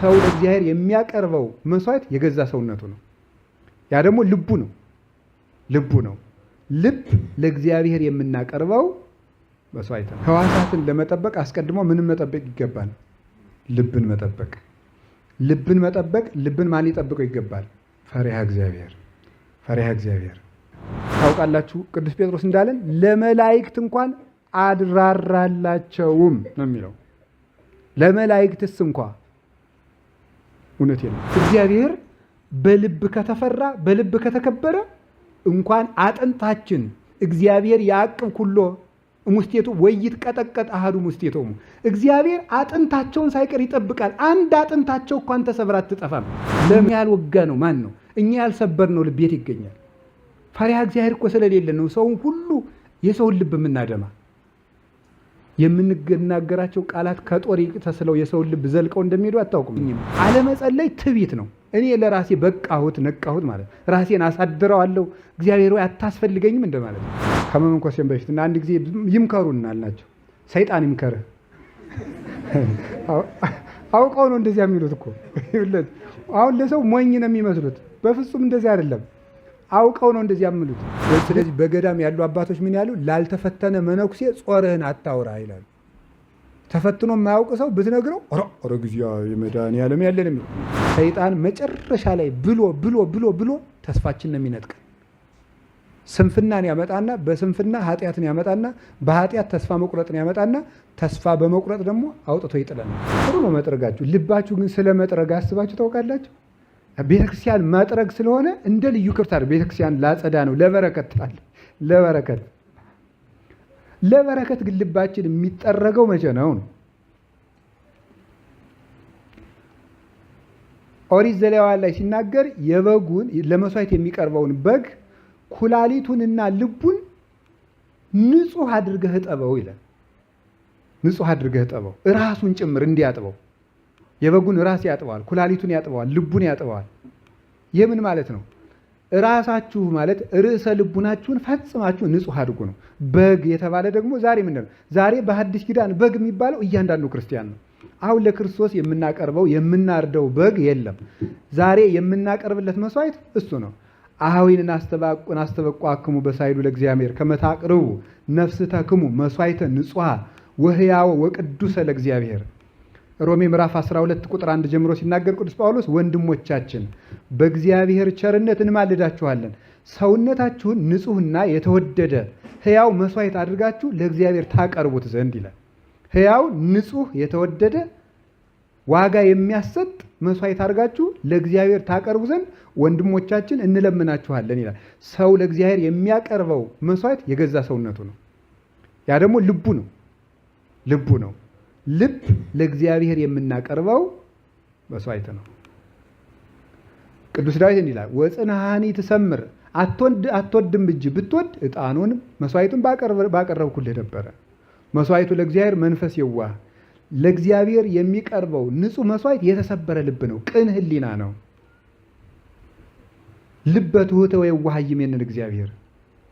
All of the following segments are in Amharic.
ሰው ለእግዚአብሔር የሚያቀርበው መስዋዕት የገዛ ሰውነቱ ነው። ያ ደግሞ ልቡ ነው። ልቡ ነው። ልብ ለእግዚአብሔር የምናቀርበው መስዋዕት ነው። ሕዋሳትን ለመጠበቅ አስቀድሞ ምንም መጠበቅ ይገባል? ልብን መጠበቅ። ልብን መጠበቅ። ልብን ማን ሊጠብቀው ይገባል? ፈሪሃ እግዚአብሔር። ፈሪሃ እግዚአብሔር። ታውቃላችሁ፣ ቅዱስ ጴጥሮስ እንዳለን ለመላእክት እንኳን አድራራላቸውም ነው የሚለው። ለመላእክትስ እንኳ። እውነቴን ነው። እግዚአብሔር በልብ ከተፈራ፣ በልብ ከተከበረ እንኳን አጥንታችን፣ እግዚአብሔር ያዕቅብ ኩሎ እሙስቴቱ ወይትቀጠቀጥ አሐዱ እምውስቴቶሙ፣ እግዚአብሔር አጥንታቸውን ሳይቀር ይጠብቃል። አንድ አጥንታቸው እንኳን ተሰብራ አትጠፋም። ለምን ያልወጋ ነው ማን ነው? እኛ ያልሰበር ነው ልብ የት ይገኛል? ፈሪሃ እግዚአብሔር እኮ ስለሌለ ነው ሰውን ሁሉ የሰውን ልብ የምናደማ። የምንናገራቸው ቃላት ከጦር ተስለው የሰውን ልብ ዘልቀው እንደሚሄዱ አታውቁም። አለመጸለይ ትቢት ነው። እኔ ለራሴ በቃሁት ነቃሁት ማለት ራሴን አሳድረዋለሁ፣ እግዚአብሔር ወይ አታስፈልገኝም እንደማለት ነው። ከመመንኮሴም በፊት እና አንድ ጊዜ ይምከሩን አልናቸው። ሰይጣን ይምከርህ። አውቀው ነው እንደዚያ የሚሉት እኮ። አሁን ለሰው ሞኝ ነው የሚመስሉት። በፍጹም እንደዚህ አይደለም። አውቀው ነው እንደዚያ የሚሉት። ስለዚህ በገዳም ያሉ አባቶች ምን ያሉ? ላልተፈተነ መነኩሴ ጾርህን አታውራ ይላሉ። ተፈትኖ የማያውቅ ሰው ብትነግረው ኧረ ጊዜ የመድኃኒዓለም ያለን የሚል፣ ሰይጣን መጨረሻ ላይ ብሎ ብሎ ብሎ ብሎ ተስፋችን ነው የሚነጥቀን። ስንፍናን ያመጣና በስንፍና ኃጢአትን ያመጣና በኃጢአት ተስፋ መቁረጥን ያመጣና ተስፋ በመቁረጥ ደግሞ አውጥቶ ይጥለናል። ጥሩ ነው መጥረጋችሁ። ልባችሁ ግን ስለ መጥረግ አስባችሁ ታውቃላችሁ? ቤተክርስቲያን መጥረግ ስለሆነ እንደ ልዩ ክብር ቤተክርስቲያን ላጸዳ ነው፣ ለበረከት ትላለህ። ለበረከት፣ ለበረከት ግን ልባችን የሚጠረገው መቼ ነው ነው? ኦሪት ዘሌዋውያን ላይ ሲናገር የበጉን፣ ለመስዋዕት የሚቀርበውን በግ ኩላሊቱንና ልቡን ንጹህ አድርገህ እጠበው ይላል። ንጹህ አድርገህ እጠበው፣ ራሱን ጭምር እንዲያጥበው። የበጉን ራስ ያጥበዋል፣ ኩላሊቱን ያጥበዋል፣ ልቡን ያጥበዋል። ይህ ምን ማለት ነው? ራሳችሁ ማለት ርዕሰ ልቡናችሁን ፈጽማችሁ ንጹህ አድርጉ ነው። በግ የተባለ ደግሞ ዛሬ ምንድን ነው? ዛሬ በሐዲስ ኪዳን በግ የሚባለው እያንዳንዱ ክርስቲያን ነው። አሁን ለክርስቶስ የምናቀርበው፣ የምናርደው በግ የለም። ዛሬ የምናቀርብለት መስዋዕት እሱ ነው። አኀዊን ናስተበቍዐክሙ በሣህሉ ለእግዚአብሔር ከመ ታቅርቡ ነፍስተክሙ መስዋዕተ ንጹሐ ወሕያወ ወቅዱሰ ለእግዚአብሔር። ሮሜ ምዕራፍ 12 ቁጥር 1 ጀምሮ ሲናገር ቅዱስ ጳውሎስ፣ ወንድሞቻችን፣ በእግዚአብሔር ቸርነት እንማልዳችኋለን፣ ሰውነታችሁን ንጹሕና የተወደደ ሕያው መስዋዕት አድርጋችሁ ለእግዚአብሔር ታቀርቡት ዘንድ ይላል። ሕያው፣ ንጹሕ፣ የተወደደ፣ ዋጋ የሚያሰጥ መስዋዕት አድርጋችሁ ለእግዚአብሔር ታቀርቡ ዘንድ ወንድሞቻችን እንለምናችኋለን ይላል። ሰው ለእግዚአብሔር የሚያቀርበው መስዋዕት የገዛ ሰውነቱ ነው። ያ ደግሞ ልቡ ነው። ልቡ ነው። ልብ ለእግዚአብሔር የምናቀርበው መስዋዕት ነው። ቅዱስ ዳዊት እንዲህ ይላል፣ ወጽንሃኒ ትሰምር፣ አትወድም እጅ፣ ብትወድ ዕጣኑን መስዋዕቱን ባቀረብኩልህ ነበረ። መስዋዕቱ ለእግዚአብሔር መንፈስ የዋህ፣ ለእግዚአብሔር የሚቀርበው ንጹሕ መስዋዕት የተሰበረ ልብ ነው፣ ቅን ሕሊና ነው። ልበ ትሑተ ወየዋህ ይሜንን እግዚአብሔር፣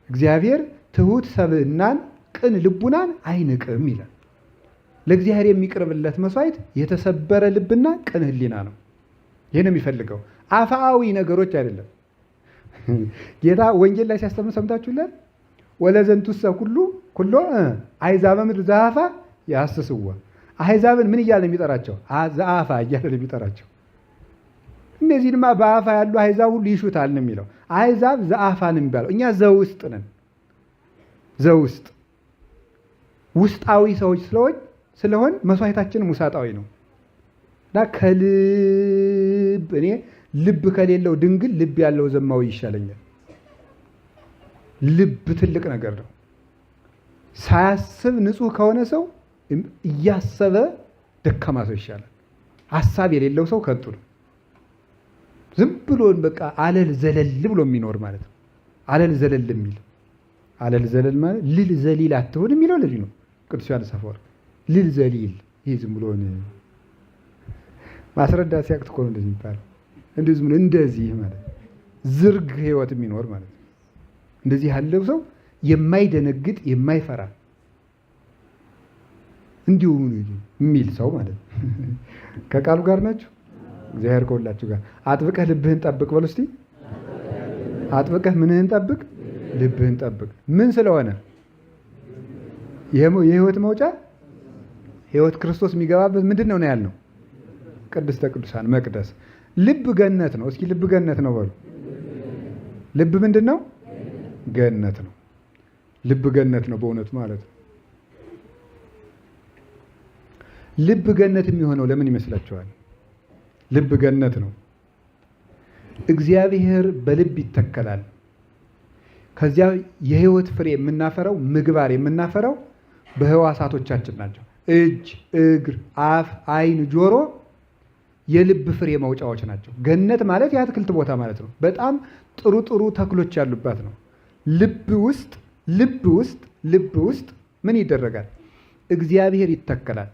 እግዚአብሔር ትሑት ሰብእናን ቅን ልቡናን አይንቅም ይላል። ለእግዚአብሔር የሚቀርብለት መስዋዕት የተሰበረ ልብና ቅን ሕሊና ነው። ይህን የሚፈልገው አፍአዊ ነገሮች አይደለም። ጌታ ወንጌል ላይ ሲያስተምር ሰምታችሁለን። ወለዘንቱሰ ኩሉ ኩሎ አሕዛበ ምድር ዘአፍአ የሐስስዎ፣ አሕዛብን ምን እያለ ነው የሚጠራቸው? ዘአፍአ እያለ ነው የሚጠራቸው። እነዚህንማ በአፍአ ያሉ አሕዛብ ሁሉ ይሹታል ነው የሚለው። አሕዛብ ዘአፍአ ነው የሚባለው። እኛ ዘውስጥ ነን። ዘውስጥ፣ ውስጣዊ ሰዎች ስለሆን መስዋዕታችንም ውሳጣዊ ነው እና ከልብ፣ እኔ ልብ ከሌለው ድንግል ልብ ያለው ዘማዊ ይሻለኛል። ልብ ትልቅ ነገር ነው። ሳያስብ ንጹሕ ከሆነ ሰው እያሰበ ደካማ ሰው ይሻላል። ሀሳብ የሌለው ሰው ከንቱ ነው። ዝም ብሎ በቃ አለል ዘለል ብሎ የሚኖር ማለት ነው። አለል ዘለል የሚል፣ አለል ዘለል ማለት ልል ዘሊል አትሆን የሚለው ለዚህ ነው ቅዱስ ዮሐንስ አፈወርቅ። ልል ዘሊል፣ ይህ ዝም ብሎ ማስረዳት ሲያቅት እኮ ነው እንደዚህ የሚባለው። እንደዚህ ዝም ብሎ እንደዚህ ማለት ዝርግ ህይወት የሚኖር ማለት ነው። እንደዚህ ያለው ሰው የማይደነግጥ፣ የማይፈራ፣ እንዲሁ የሚል ሰው ማለት ነው። ከቃሉ ጋር ናቸው። እግዚአብሔር ከሁላችሁ ጋር። አጥብቀህ ልብህን ጠብቅ በሉ እስቲ። አጥብቀህ ምንህን ጠብቅ? ልብህን ጠብቅ። ምን ስለሆነ? የህይወት መውጫ ህይወት ክርስቶስ የሚገባበት ምንድን ነው ነው ያልነው? ቅድስተ ቅዱሳን መቅደስ። ልብ ገነት ነው። እስኪ ልብ ገነት ነው በሉ። ልብ ምንድን ነው? ገነት ነው። ልብ ገነት ነው በእውነቱ ማለት ነው። ልብ ገነት የሚሆነው ለምን ይመስላችኋል? ልብ ገነት ነው። እግዚአብሔር በልብ ይተከላል። ከዚያ የህይወት ፍሬ የምናፈራው ምግባር የምናፈራው በህዋሳቶቻችን ናቸው። እጅ፣ እግር፣ አፍ፣ ዓይን፣ ጆሮ የልብ ፍሬ መውጫዎች ናቸው። ገነት ማለት የአትክልት ቦታ ማለት ነው። በጣም ጥሩ ጥሩ ተክሎች ያሉባት ነው። ልብ ውስጥ ልብ ውስጥ ልብ ውስጥ ምን ይደረጋል? እግዚአብሔር ይተከላል።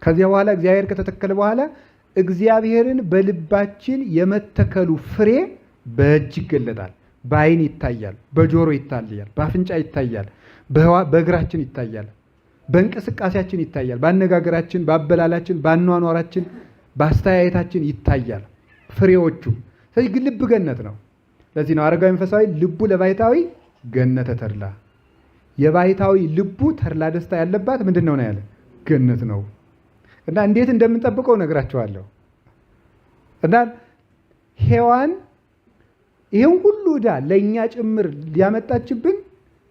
ከዚያ በኋላ እግዚአብሔር ከተተከለ በኋላ እግዚአብሔርን በልባችን የመተከሉ ፍሬ በእጅ ይገለጣል፣ በዓይን ይታያል፣ በጆሮ ይታያል፣ በአፍንጫ ይታያል፣ በእግራችን ይታያል፣ በእንቅስቃሴያችን ይታያል፣ በአነጋገራችን፣ በአበላላችን፣ በአኗኗራችን፣ በአስተያየታችን ይታያል ፍሬዎቹ። ስለዚህ ልብ ገነት ነው። ለዚህ ነው አረጋዊ መንፈሳዊ ልቡ ለባሕታዊ ገነተ ተድላ፣ የባሕታዊ ልቡ ተድላ ደስታ ያለባት ምንድን ነው ነው ያለ ገነት ነው። እና እንዴት እንደምንጠብቀው እነግራቸዋለሁ። እና ሔዋን ይህን ሁሉ ዕዳ ለእኛ ጭምር ሊያመጣችብን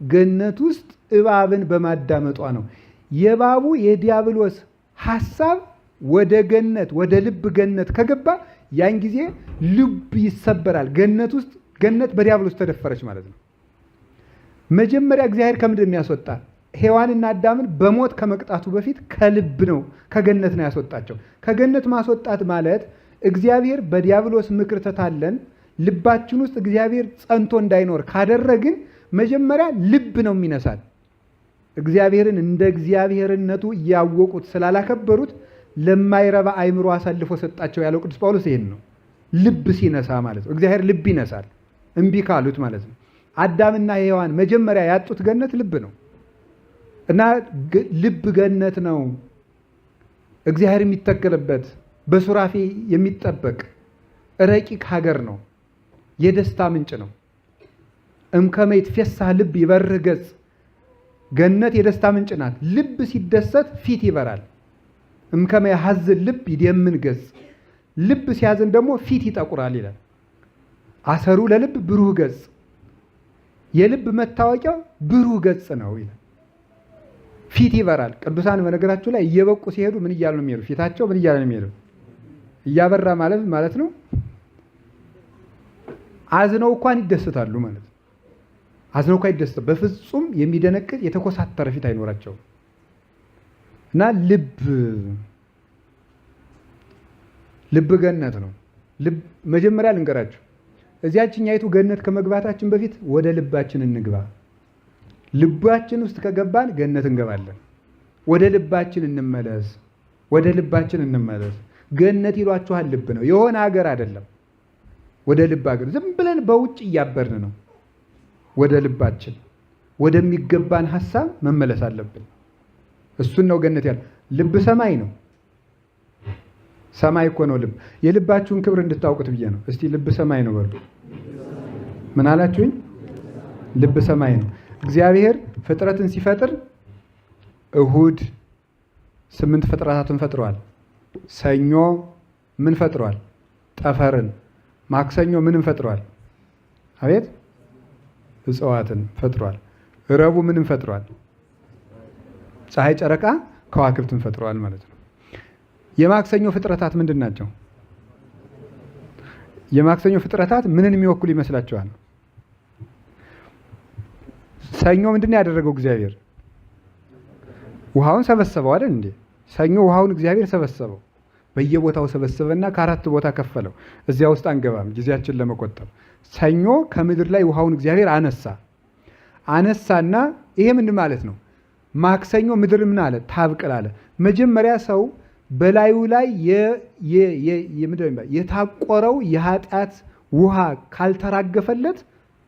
ገነት ውስጥ እባብን በማዳመጧ ነው። የእባቡ የዲያብሎስ ሐሳብ ወደ ገነት ወደ ልብ ገነት ከገባ ያን ጊዜ ልብ ይሰበራል። ገነት ውስጥ ገነት በዲያብሎስ ተደፈረች ማለት ነው። መጀመሪያ እግዚአብሔር ከምንድን የሚያስወጣ ሔዋንና አዳምን በሞት ከመቅጣቱ በፊት ከልብ ነው፣ ከገነት ነው ያስወጣቸው። ከገነት ማስወጣት ማለት እግዚአብሔር በዲያብሎስ ምክር ተታለን ልባችን ውስጥ እግዚአብሔር ጸንቶ እንዳይኖር ካደረግን መጀመሪያ ልብ ነው የሚነሳል። እግዚአብሔርን እንደ እግዚአብሔርነቱ እያወቁት ስላላከበሩት ለማይረባ አእምሮ አሳልፎ ሰጣቸው ያለው ቅዱስ ጳውሎስ ይህን ነው። ልብ ሲነሳ ማለት ነው። እግዚአብሔር ልብ ይነሳል እምቢ ካሉት ማለት ነው። አዳምና ሔዋን መጀመሪያ ያጡት ገነት ልብ ነው። እና ልብ ገነት ነው። እግዚአብሔር የሚተከልበት በሱራፌ የሚጠበቅ ረቂቅ ሀገር ነው። የደስታ ምንጭ ነው። እምከመ ይትፌሳህ ልብ ይበርህ ገጽ። ገነት የደስታ ምንጭ ናት። ልብ ሲደሰት ፊት ይበራል። እምከመ ያሐዝን ልብ ይደምን ገጽ። ልብ ሲያዝን ደግሞ ፊት ይጠቁራል ይላል። አሰሩ ለልብ ብሩህ ገጽ። የልብ መታወቂያው ብሩህ ገጽ ነው ይላል። ፊት ይበራል። ቅዱሳን በነገራችሁ ላይ እየበቁ ሲሄዱ ምን እያሉ ነው የሚሄዱ? ፊታቸው ምን እያለ ነው የሚሄዱ? እያበራ ማለት ማለት ነው። አዝነው እንኳን ይደሰታሉ ማለት ነው። አዝነው እንኳን ይደሰታሉ። በፍጹም የሚደነቅጥ የተኮሳተረ ፊት አይኖራቸውም። እና ልብ ልብ ገነት ነው። ልብ መጀመሪያ ልንገራችሁ፣ እዚያችኛይቱ ገነት ከመግባታችን በፊት ወደ ልባችን እንግባ። ልባችን ውስጥ ከገባን ገነት እንገባለን። ወደ ልባችን እንመለስ። ወደ ልባችን እንመለስ። ገነት ይሏችኋል ልብ ነው፣ የሆነ ሀገር አይደለም። ወደ ልብ ሀገር ዝም ብለን በውጭ እያበርን ነው። ወደ ልባችን ወደሚገባን ሀሳብ መመለስ አለብን። እሱን ነው ገነት ያለ። ልብ ሰማይ ነው። ሰማይ እኮ ነው ልብ። የልባችሁን ክብር እንድታውቁት ብዬ ነው። እስቲ ልብ ሰማይ ነው በሉ። ምን አላችሁኝ? ልብ ሰማይ ነው። እግዚአብሔር ፍጥረትን ሲፈጥር እሁድ 8 ፍጥረታትን ፈጥሯል። ሰኞ ምን ፈጥሯል? ጠፈርን። ማክሰኞ ምንም ፈጥሯል? አቤት እጽዋትን ፈጥሯል። ረቡዕ ምንም ፈጥሯል? ፀሐይ፣ ጨረቃ፣ ከዋክብትን ፈጥሯል ማለት ነው። የማክሰኞ ፍጥረታት ምንድን ናቸው? የማክሰኞ ፍጥረታት ምንን የሚወክሉ ይመስላችኋል? ሰኞ ምንድን ነው ያደረገው እግዚአብሔር? ውሃውን ሰበሰበው አይደል እንዴ? ሰኞ ውሃውን እግዚአብሔር ሰበሰበው፣ በየቦታው ሰበሰበና ከአራት ቦታ ከፈለው። እዚያ ውስጥ አንገባም ጊዜያችን ለመቆጠብ። ሰኞ ከምድር ላይ ውሃውን እግዚአብሔር አነሳ። አነሳና ይሄ ምን ማለት ነው? ማክሰኞ ምድር ምን አለ? ታብቅል አለ። መጀመሪያ ሰው በላዩ ላይ የታቆረው የኃጢአት ውሃ ካልተራገፈለት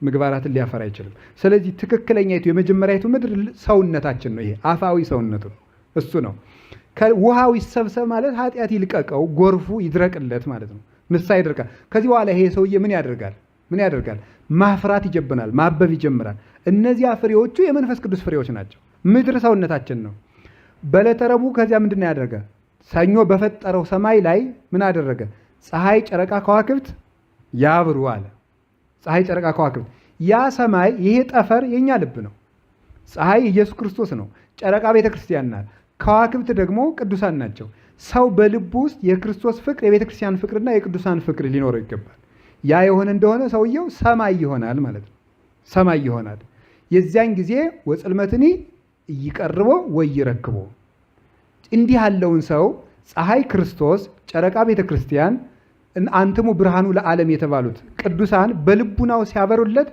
ምግባራትን ሊያፈራ አይችልም። ስለዚህ ትክክለኛይቱ የመጀመሪያይቱ ምድር ሰውነታችን ነው። ይሄ አፋዊ ሰውነቱ እሱ ነው። ውሃው ይሰብሰብ ማለት ኃጢአት ይልቀቀው፣ ጎርፉ ይድረቅለት ማለት ነው። ንስሐ ይደርቃል። ከዚህ በኋላ ይሄ ሰውዬ ምን ያደርጋል? ምን ያደርጋል? ማፍራት ይጀምራል፣ ማበብ ይጀምራል። እነዚያ ፍሬዎቹ የመንፈስ ቅዱስ ፍሬዎች ናቸው። ምድር ሰውነታችን ነው። በዕለተ ረቡዕ ከዚያ ምንድን ነው ያደረገ? ሰኞ በፈጠረው ሰማይ ላይ ምን አደረገ? ፀሐይ፣ ጨረቃ፣ ከዋክብት ያብሩ አለ። ፀሐይ፣ ጨረቃ፣ ከዋክብት። ያ ሰማይ ይሄ ጠፈር የኛ ልብ ነው። ፀሐይ ኢየሱስ ክርስቶስ ነው። ጨረቃ ቤተ ክርስቲያን ናት። ከዋክብት ደግሞ ቅዱሳን ናቸው። ሰው በልቡ ውስጥ የክርስቶስ ፍቅር፣ የቤተ ክርስቲያን ፍቅርና የቅዱሳን ፍቅር ሊኖረው ይገባል። ያ የሆነ እንደሆነ ሰውየው ሰማይ ይሆናል ማለት ነው። ሰማይ ይሆናል። የዚያን ጊዜ ወጽልመትኒ ኢይቀርቦ ወኢይረክቦ። እንዲህ ያለውን ሰው ፀሐይ ክርስቶስ፣ ጨረቃ ቤተ ክርስቲያን፣ አንትሙ ብርሃኑ ለዓለም የተባሉት ቅዱሳን በልቡናው ሲያበሩለት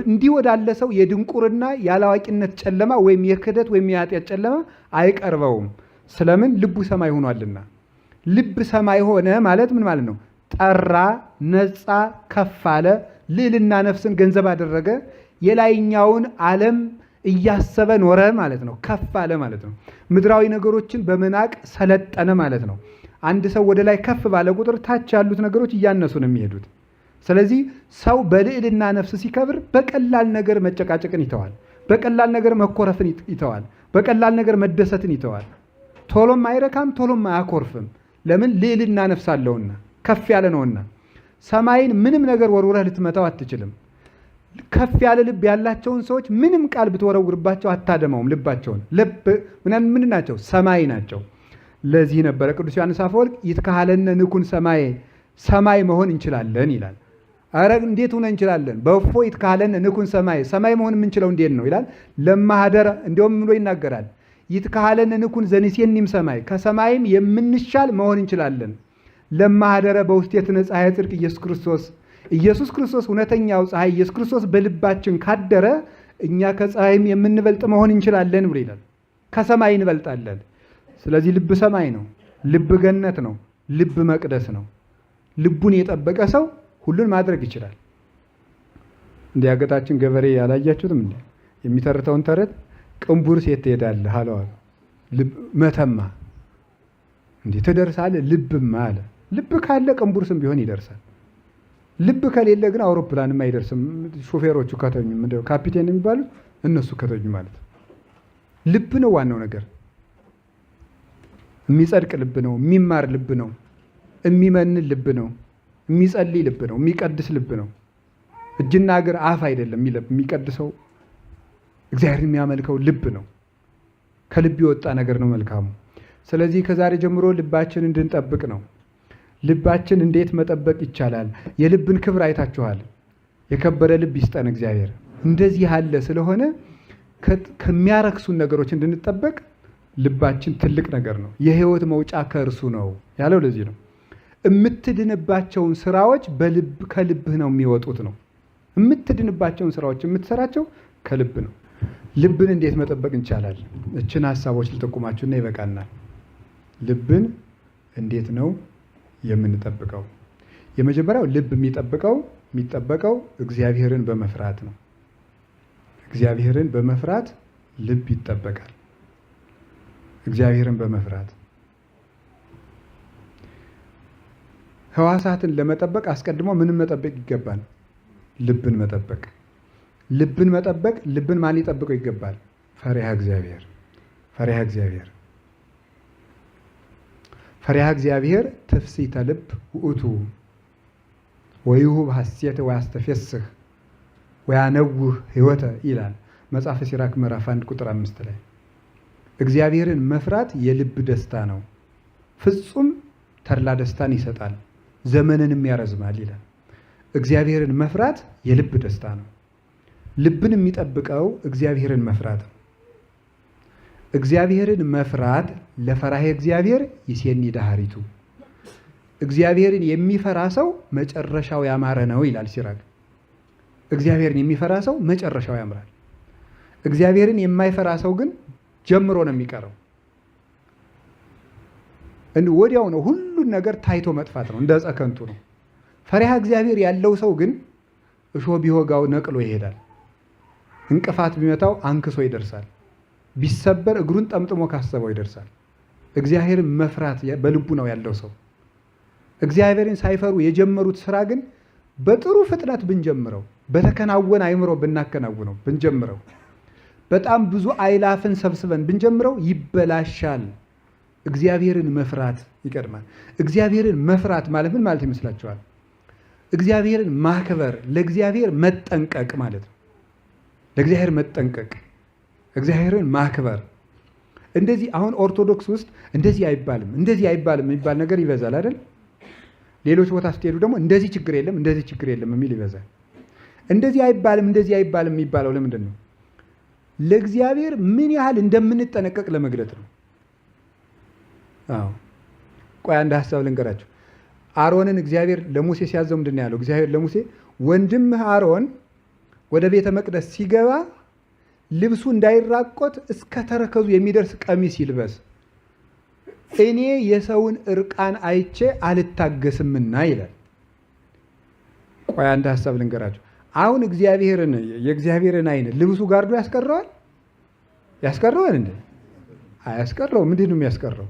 እንዲህ ወዳለ ሰው የድንቁርና የአላዋቂነት ጨለማ ወይም የክህደት ወይም የኃጢአት ጨለማ አይቀርበውም። ስለምን? ልቡ ሰማይ ሆኗልና። ልብ ሰማይ ሆነ ማለት ምን ማለት ነው? ጠራ፣ ነጻ፣ ከፍ አለ፣ ልዕልና ነፍስን ገንዘብ አደረገ። የላይኛውን ዓለም እያሰበ ኖረ ማለት ነው። ከፍ አለ ማለት ነው። ምድራዊ ነገሮችን በመናቅ ሰለጠነ ማለት ነው። አንድ ሰው ወደ ላይ ከፍ ባለ ቁጥር ታች ያሉት ነገሮች እያነሱ ነው የሚሄዱት። ስለዚህ ሰው በልዕልና ነፍስ ሲከብር በቀላል ነገር መጨቃጨቅን ይተዋል። በቀላል ነገር መኮረፍን ይተዋል። በቀላል ነገር መደሰትን ይተዋል። ቶሎም አይረካም፣ ቶሎም አያኮርፍም። ለምን? ልዕልና ነፍስ አለውና ከፍ ያለ ነውና። ሰማይን ምንም ነገር ወርውረህ ልትመታው አትችልም። ከፍ ያለ ልብ ያላቸውን ሰዎች ምንም ቃል ብትወረውርባቸው አታደማውም። ልባቸውን ልብ ምን ናቸው? ሰማይ ናቸው። ለዚህ ነበረ ቅዱስ ዮሐንስ አፈወርቅ ይትካሃለነ ንኩን ሰማይ፣ ሰማይ መሆን እንችላለን ይላል። አረ እንዴት ሆነ እንችላለን? በእፎ ይትካሃለነ ንኩን ሰማይ፣ ሰማይ መሆን የምንችለው እንዴት ነው ይላል። ለማህደረ እንዲያውም ብሎ ይናገራል። ይትካሃለነ ንኩን ዘንሴኒም ሰማይ፣ ከሰማይም የምንሻል መሆን እንችላለን። ለማህደረ በውስቴትነ ፀሐየ ጽድቅ ኢየሱስ ክርስቶስ፣ ኢየሱስ ክርስቶስ እውነተኛው ፀሐይ ኢየሱስ ክርስቶስ በልባችን ካደረ እኛ ከፀሐይም የምንበልጥ መሆን እንችላለን ብሎ ይላል። ከሰማይ እንበልጣለን። ስለዚህ ልብ ሰማይ ነው። ልብ ገነት ነው። ልብ መቅደስ ነው። ልቡን የጠበቀ ሰው ሁሉን ማድረግ ይችላል። እንደ ያገጣችን ገበሬ ያላያችሁትም እንዴ? የሚተርተውን ተረት ቅንቡር ሴት ትሄዳለህ አለው አሉ። መተማ እንዴ ትደርሳለህ? ልብማ አለ። ልብ ካለ ቅንቡርስም ቢሆን ይደርሳል። ልብ ከሌለ ግን አውሮፕላንም አይደርስም። ሾፌሮቹ ከተኙ፣ ምንድነው ካፒቴን የሚባሉት እነሱ ከተኙ ማለት ነው። ልብ ነው ዋናው ነገር። የሚጸድቅ ልብ ነው፣ የሚማር ልብ ነው፣ የሚመንን ልብ ነው፣ የሚጸልይ ልብ ነው፣ የሚቀድስ ልብ ነው። እጅና እግር አፍ አይደለም የሚቀድሰው፣ እግዚአብሔር የሚያመልከው ልብ ነው። ከልብ የወጣ ነገር ነው መልካሙ። ስለዚህ ከዛሬ ጀምሮ ልባችን እንድንጠብቅ ነው። ልባችን እንዴት መጠበቅ ይቻላል? የልብን ክብር አይታችኋል። የከበረ ልብ ይስጠን እግዚአብሔር። እንደዚህ ያለ ስለሆነ ከሚያረክሱን ነገሮች እንድንጠበቅ ልባችን ትልቅ ነገር ነው። የህይወት መውጫ ከእርሱ ነው ያለው ለዚህ ነው። የምትድንባቸውን ስራዎች በልብ ከልብህ ነው የሚወጡት ነው። የምትድንባቸውን ስራዎች የምትሰራቸው ከልብ ነው። ልብን እንዴት መጠበቅ እንቻላል? እችን ሀሳቦች ልጠቁማችሁና ይበቃናል። ልብን እንዴት ነው የምንጠብቀው? የመጀመሪያው ልብ የሚጠበቀው እግዚአብሔርን በመፍራት ነው። እግዚአብሔርን በመፍራት ልብ ይጠበቃል። እግዚአብሔርን በመፍራት ሕዋሳትን ለመጠበቅ አስቀድሞ ምንም መጠበቅ ይገባል? ልብን መጠበቅ። ልብን መጠበቅ ልብን ማን ሊጠብቀው ይገባል? ፈሪሃ እግዚአብሔር። ፈሪሃ እግዚአብሔር። ፈሪሃ እግዚአብሔር ትፍሥሕተ ልብ ውእቱ ወይሁብ ሐሴተ ወያስተፌስህ ወያነውህ ሕይወተ ይላል መጽሐፈ ሲራክ ምዕራፍ 1 ቁጥር 5 ላይ። እግዚአብሔርን መፍራት የልብ ደስታ ነው፣ ፍጹም ተድላ ደስታን ይሰጣል፣ ዘመንንም ያረዝማል ይላል። እግዚአብሔርን መፍራት የልብ ደስታ ነው። ልብን የሚጠብቀው እግዚአብሔርን መፍራት ነው። እግዚአብሔርን መፍራት ለፈራሄ እግዚአብሔር ይሴኒ ዳህሪቱ፣ እግዚአብሔርን የሚፈራ ሰው መጨረሻው ያማረ ነው ይላል ሲራክ። እግዚአብሔርን የሚፈራ ሰው መጨረሻው ያምራል። እግዚአብሔርን የማይፈራ ሰው ግን ጀምሮ ነው የሚቀረው። ወዲያው ነው ሁሉን ነገር ታይቶ መጥፋት ነው፣ እንደ ዕፀ ከንቱ ነው። ፈሪሃ እግዚአብሔር ያለው ሰው ግን እሾህ ቢወጋው ነቅሎ ይሄዳል። እንቅፋት ቢመታው አንክሶ ይደርሳል። ቢሰበር እግሩን ጠምጥሞ ካሰበው ይደርሳል። እግዚአብሔርን መፍራት በልቡ ነው ያለው ሰው። እግዚአብሔርን ሳይፈሩ የጀመሩት ስራ ግን በጥሩ ፍጥነት ብንጀምረው፣ በተከናወነ አይምሮ ብናከናውነው ብንጀምረው፣ በጣም ብዙ አይላፍን ሰብስበን ብንጀምረው ይበላሻል። እግዚአብሔርን መፍራት ይቀድማል። እግዚአብሔርን መፍራት ማለት ምን ማለት ይመስላችኋል? እግዚአብሔርን ማክበር፣ ለእግዚአብሔር መጠንቀቅ ማለት ነው። ለእግዚአብሔር መጠንቀቅ፣ እግዚአብሔርን ማክበር። እንደዚህ አሁን ኦርቶዶክስ ውስጥ እንደዚህ አይባልም፣ እንደዚህ አይባልም የሚባል ነገር ይበዛል አይደል? ሌሎች ቦታ ስትሄዱ ደግሞ እንደዚህ ችግር የለም፣ እንደዚህ ችግር የለም የሚል ይበዛል። እንደዚህ አይባልም፣ እንደዚህ አይባልም የሚባለው ለምንድን ነው? ለእግዚአብሔር ምን ያህል እንደምንጠነቀቅ ለመግለጥ ነው። አዎ፣ ቆይ አንድ ሀሳብ ልንገራችሁ። አሮንን እግዚአብሔር ለሙሴ ሲያዘው ምንድን ነው ያለው? እግዚአብሔር ለሙሴ ወንድምህ አሮን ወደ ቤተ መቅደስ ሲገባ ልብሱ እንዳይራቆት እስከ ተረከዙ የሚደርስ ቀሚስ ይልበስ፣ እኔ የሰውን እርቃን አይቼ አልታገስምና ይላል። ቆይ አንድ ሀሳብ ልንገራችሁ። አሁን እግዚአብሔርን የእግዚአብሔርን ዓይን ልብሱ ጋርዶ ያስቀረዋል? ያስቀረዋል እንዴ? አያስቀረው። ምንድን ነው የሚያስቀረው?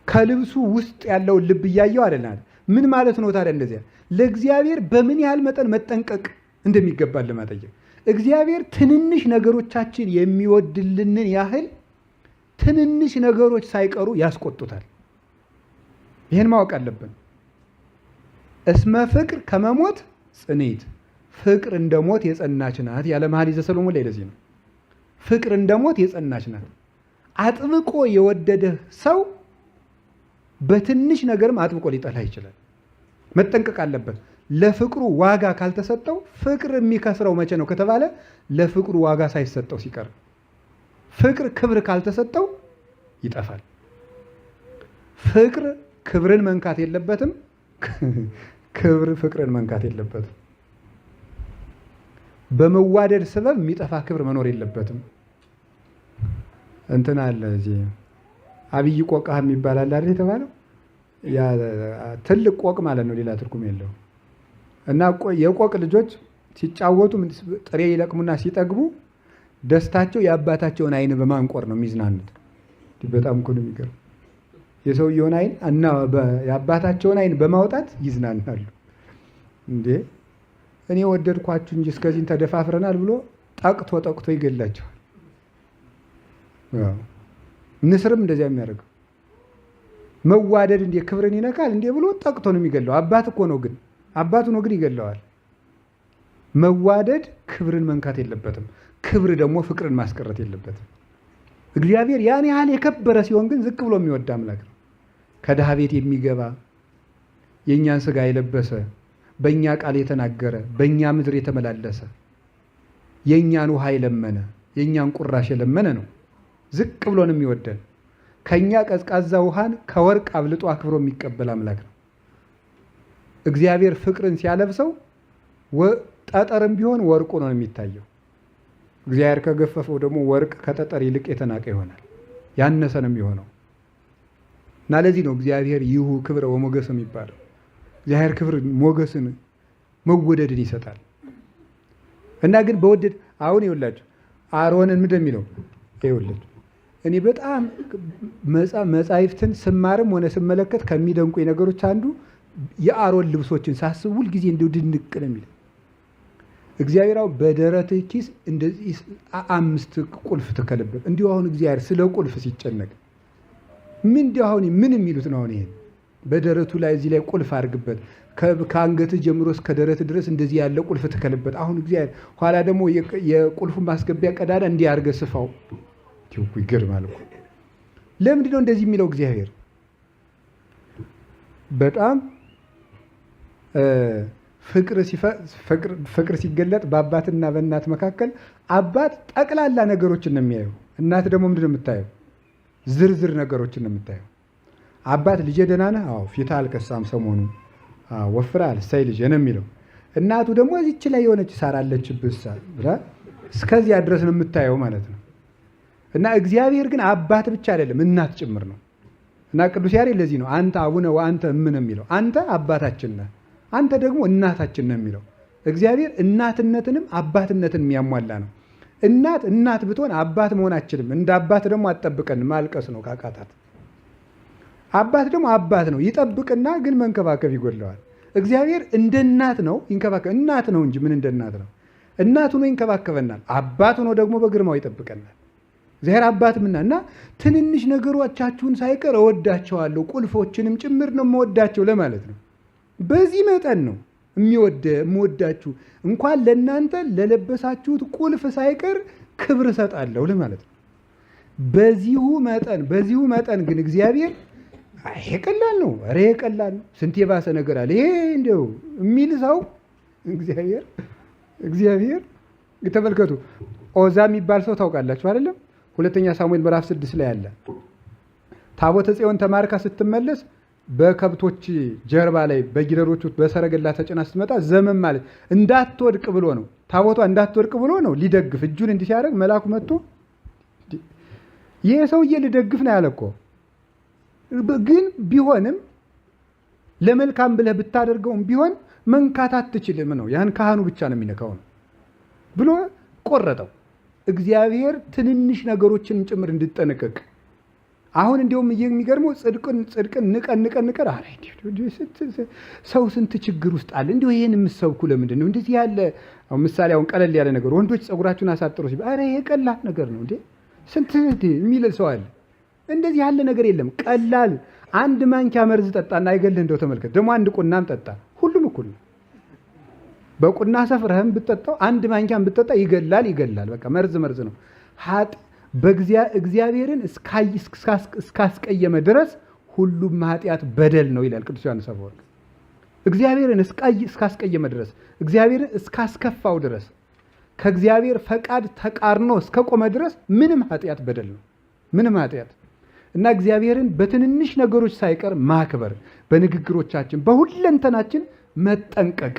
ከልብሱ ውስጥ ያለውን ልብ እያየው አይደል? ምን ማለት ነው ታዲያ? እንደዚያ ለእግዚአብሔር በምን ያህል መጠን መጠንቀቅ እንደሚገባን ለማጠየቅ እግዚአብሔር ትንንሽ ነገሮቻችን የሚወድልንን ያህል ትንንሽ ነገሮች ሳይቀሩ ያስቆጡታል። ይህን ማወቅ አለብን። እስመ ፍቅር ከመሞት ጽንዕት፣ ፍቅር እንደ ሞት የጸናች ናት ያለ መኃልየ ዘሰሎሞን ላይ ለዚህ ነው። ፍቅር እንደ ሞት የጸናች ናት። አጥብቆ የወደደህ ሰው በትንሽ ነገርም አጥብቆ ሊጠላ ይችላል። መጠንቀቅ አለበት። ለፍቅሩ ዋጋ ካልተሰጠው ፍቅር የሚከስረው መቼ ነው ከተባለ ለፍቅሩ ዋጋ ሳይሰጠው ሲቀር። ፍቅር ክብር ካልተሰጠው ይጠፋል። ፍቅር ክብርን መንካት የለበትም። ክብር ፍቅርን መንካት የለበትም። በመዋደድ ሰበብ የሚጠፋ ክብር መኖር የለበትም። እንትን አለ እዚህ አብይ ቆቃ የሚባል አለ አይደል የተባለው? ያ ትልቅ ቆቅ ማለት ነው፣ ሌላ ትርጉም የለውም። እና የቆቅ ልጆች ሲጫወቱ ጥሬ ይለቅሙና ሲጠግቡ ደስታቸው የአባታቸውን ዓይን በማንቆር ነው የሚዝናኑት። በጣም እኮ ነው የሚገርም። የሰውየውን ዓይን እና የአባታቸውን ዓይን በማውጣት ይዝናናሉ። እንዴ እኔ ወደድኳችሁ እንጂ እስከዚህ ተደፋፍረናል ብሎ ጠቅቶ ጠቅቶ ይገላቸዋል። ንስርም እንደዚያ የሚያደርገው መዋደድ እንዴ ክብርን ይነካል እንዴ ብሎ ጠቅቶ ነው የሚገለው። አባት እኮ ነው ግን አባቱ ነው ግን ይገለዋል። መዋደድ ክብርን መንካት የለበትም። ክብር ደግሞ ፍቅርን ማስቀረት የለበትም። እግዚአብሔር ያን ያህል የከበረ ሲሆን ግን ዝቅ ብሎ የሚወድ አምላክ ነው። ከድሃ ቤት የሚገባ የእኛን ስጋ የለበሰ በእኛ ቃል የተናገረ በእኛ ምድር የተመላለሰ የእኛን ውሃ የለመነ የእኛን ቁራሽ የለመነ ነው። ዝቅ ብሎ ነው የሚወደን። ከእኛ ቀዝቃዛ ውሃን ከወርቅ አብልጦ አክብሮ የሚቀበል አምላክ ነው። እግዚአብሔር ፍቅርን ሲያለብሰው ጠጠርም ቢሆን ወርቁ ነው የሚታየው። እግዚአብሔር ከገፈፈው ደግሞ ወርቅ ከጠጠር ይልቅ የተናቀ ይሆናል፣ ያነሰ ነው የሚሆነው። እና ለዚህ ነው እግዚአብሔር ይሁ ክብረ ወሞገስ የሚባለው። እግዚአብሔር ክብር ሞገስን መወደድን ይሰጣል። እና ግን በወደድ አሁን ይኸውላችሁ አሮንን ምንድን የሚለው ይኸውላችሁ፣ እኔ በጣም መጻሕፍትን ስማርም ሆነ ስመለከት ከሚደንቁኝ ነገሮች አንዱ የአሮን ልብሶችን ሳስብ ሁልጊዜ እንደው ድንቅ ነው የሚለው። እግዚአብሔር አሁን በደረትህ ኪስ እንደዚህ 5 ቁልፍ ትከልበት። እንዲሁ አሁን እግዚአብሔር ስለ ቁልፍ ሲጨነቅ ምን እንዲሁ አሁን ምን የሚሉት ነው? አሁን ይሄን በደረቱ ላይ እዚህ ላይ ቁልፍ አድርግበት፣ ከአንገትህ ጀምሮ እስከ ደረት ድረስ እንደዚህ ያለ ቁልፍ ትከልበት። አሁን እግዚአብሔር ኋላ ደግሞ የቁልፉን ማስገቢያ ቀዳዳ እንዲህ አድርገህ ስፋው። ይገርማል እኮ። ለምንድን ነው እንደዚህ የሚለው እግዚአብሔር? በጣም ፍቅር ሲገለጥ በአባትና በእናት መካከል አባት ጠቅላላ ነገሮችን ነው የሚያየው። እናት ደግሞ ምንድን ነው የምታየው? ዝርዝር ነገሮችን ነው የምታየው። አባት ልጄ ደህና ነህ? አዎ፣ ፊትህ አልከሳም ሰሞኑን፣ አዎ፣ ወፍረሃል፣ እሰይ ልጄ ነው የሚለው። እናቱ ደግሞ እዚች ላይ የሆነች ሳር አለችብህ ብላ እስከዚያ ድረስ ነው የምታየው ማለት ነው። እና እግዚአብሔር ግን አባት ብቻ አይደለም እናት ጭምር ነው። እና ቅዱስ ያሬድ ለዚህ ነው አንተ አቡነ ወአንተ እምነ የሚለው። አንተ አባታችን ነህ፣ አንተ ደግሞ እናታችን ነህ የሚለው። እግዚአብሔር እናትነትንም አባትነትን የሚያሟላ ነው። እናት እናት ብትሆን አባት መሆን አትችልም። እንደ አባት ደግሞ አትጠብቀን፣ ማልቀስ ነው ካቃታት። አባት ደግሞ አባት ነው፣ ይጠብቅና ግን መንከባከብ ይጎድለዋል። እግዚአብሔር እንደ እናት ነው ይንከባከብ። እናት ነው እንጂ ምን እንደ እናት ነው? እናት ሆኖ ይንከባከበናል። አባት ሆኖ ደግሞ በግርማው ይጠብቀናል። እግዚአብሔር አባት ምና እና ትንንሽ ነገሮቻችሁን ሳይቀር እወዳቸዋለሁ፣ ቁልፎችንም ጭምር ነው የምወዳቸው ለማለት ነው። በዚህ መጠን ነው የምወዳችሁ፣ እንኳን ለእናንተ ለለበሳችሁት ቁልፍ ሳይቀር ክብር እሰጣለሁ ለማለት ነው። በዚሁ መጠን ግን እግዚአብሔር ይሄ ቀላል ነው፣ ኧረ ይሄ ቀላል ነው፣ ስንት የባሰ ነገር አለ፣ ይሄ እንደው የሚል ሰው እግዚአብሔር ተመልከቱ። ኦዛ የሚባል ሰው ታውቃላችሁ አይደለም? ሁለተኛ ሳሙኤል ምዕራፍ 6 ላይ አለ። ታቦተ ጽዮን ተማርካ ስትመለስ በከብቶች ጀርባ ላይ በጊደሮቹ በሰረገላ ተጭና ስትመጣ ዘመን ማለት እንዳትወድቅ ብሎ ነው። ታቦቷ እንዳትወድቅ ብሎ ነው ሊደግፍ እጁን እንዲህ ሲያደርግ መልአኩ መጥቶ ይሄ ሰውዬ ሊደግፍ ነው ያለ እኮ። ግን ቢሆንም ለመልካም ብለህ ብታደርገውም ቢሆን መንካት አትችልም ነው። ያን ካህኑ ብቻ ነው የሚነካው ነው ብሎ ቆረጠው። እግዚአብሔር ትንንሽ ነገሮችን ጭምር እንድጠነቀቅ አሁን እንዲያውም የሚገርመው ጽድቅን ንቀን ንቀን ንቀን አረ ሰው ስንት ችግር ውስጥ አለ። እንዲሁ ይሄን የምትሰብኩ ለምንድን ነው? እንደዚህ ያለ ምሳሌ አሁን ቀለል ያለ ነገር ወንዶች ፀጉራችሁን አሳጥሩ ሲባል አረ ይሄ ቀላል ነገር ነው እንዴ ስንት የሚል ሰው አለ። እንደዚህ ያለ ነገር የለም። ቀላል አንድ ማንኪያ መርዝ ጠጣና አይገልህ እንደው ተመልከት። ደግሞ አንድ ቁናም ጠጣ፣ ሁሉም እኩል ነው። በቁና ሰፍረህም ብትጠጣው አንድ ማንኪያም ብትጠጣ ይገላል ይገላል። በቃ መርዝ መርዝ ነው። እግዚአብሔርን እስካስቀየመ ድረስ ሁሉም ኃጢአት በደል ነው ይላል ቅዱስ ዮሐንስ አፈወርቅ። እግዚአብሔርን እስካስቀየመ ድረስ፣ እግዚአብሔርን እስካስከፋው ድረስ፣ ከእግዚአብሔር ፈቃድ ተቃርኖ እስከቆመ ድረስ ምንም ኃጢአት በደል ነው። ምንም ኃጢአት እና እግዚአብሔርን በትንንሽ ነገሮች ሳይቀር ማክበር፣ በንግግሮቻችን በሁለንተናችን መጠንቀቅ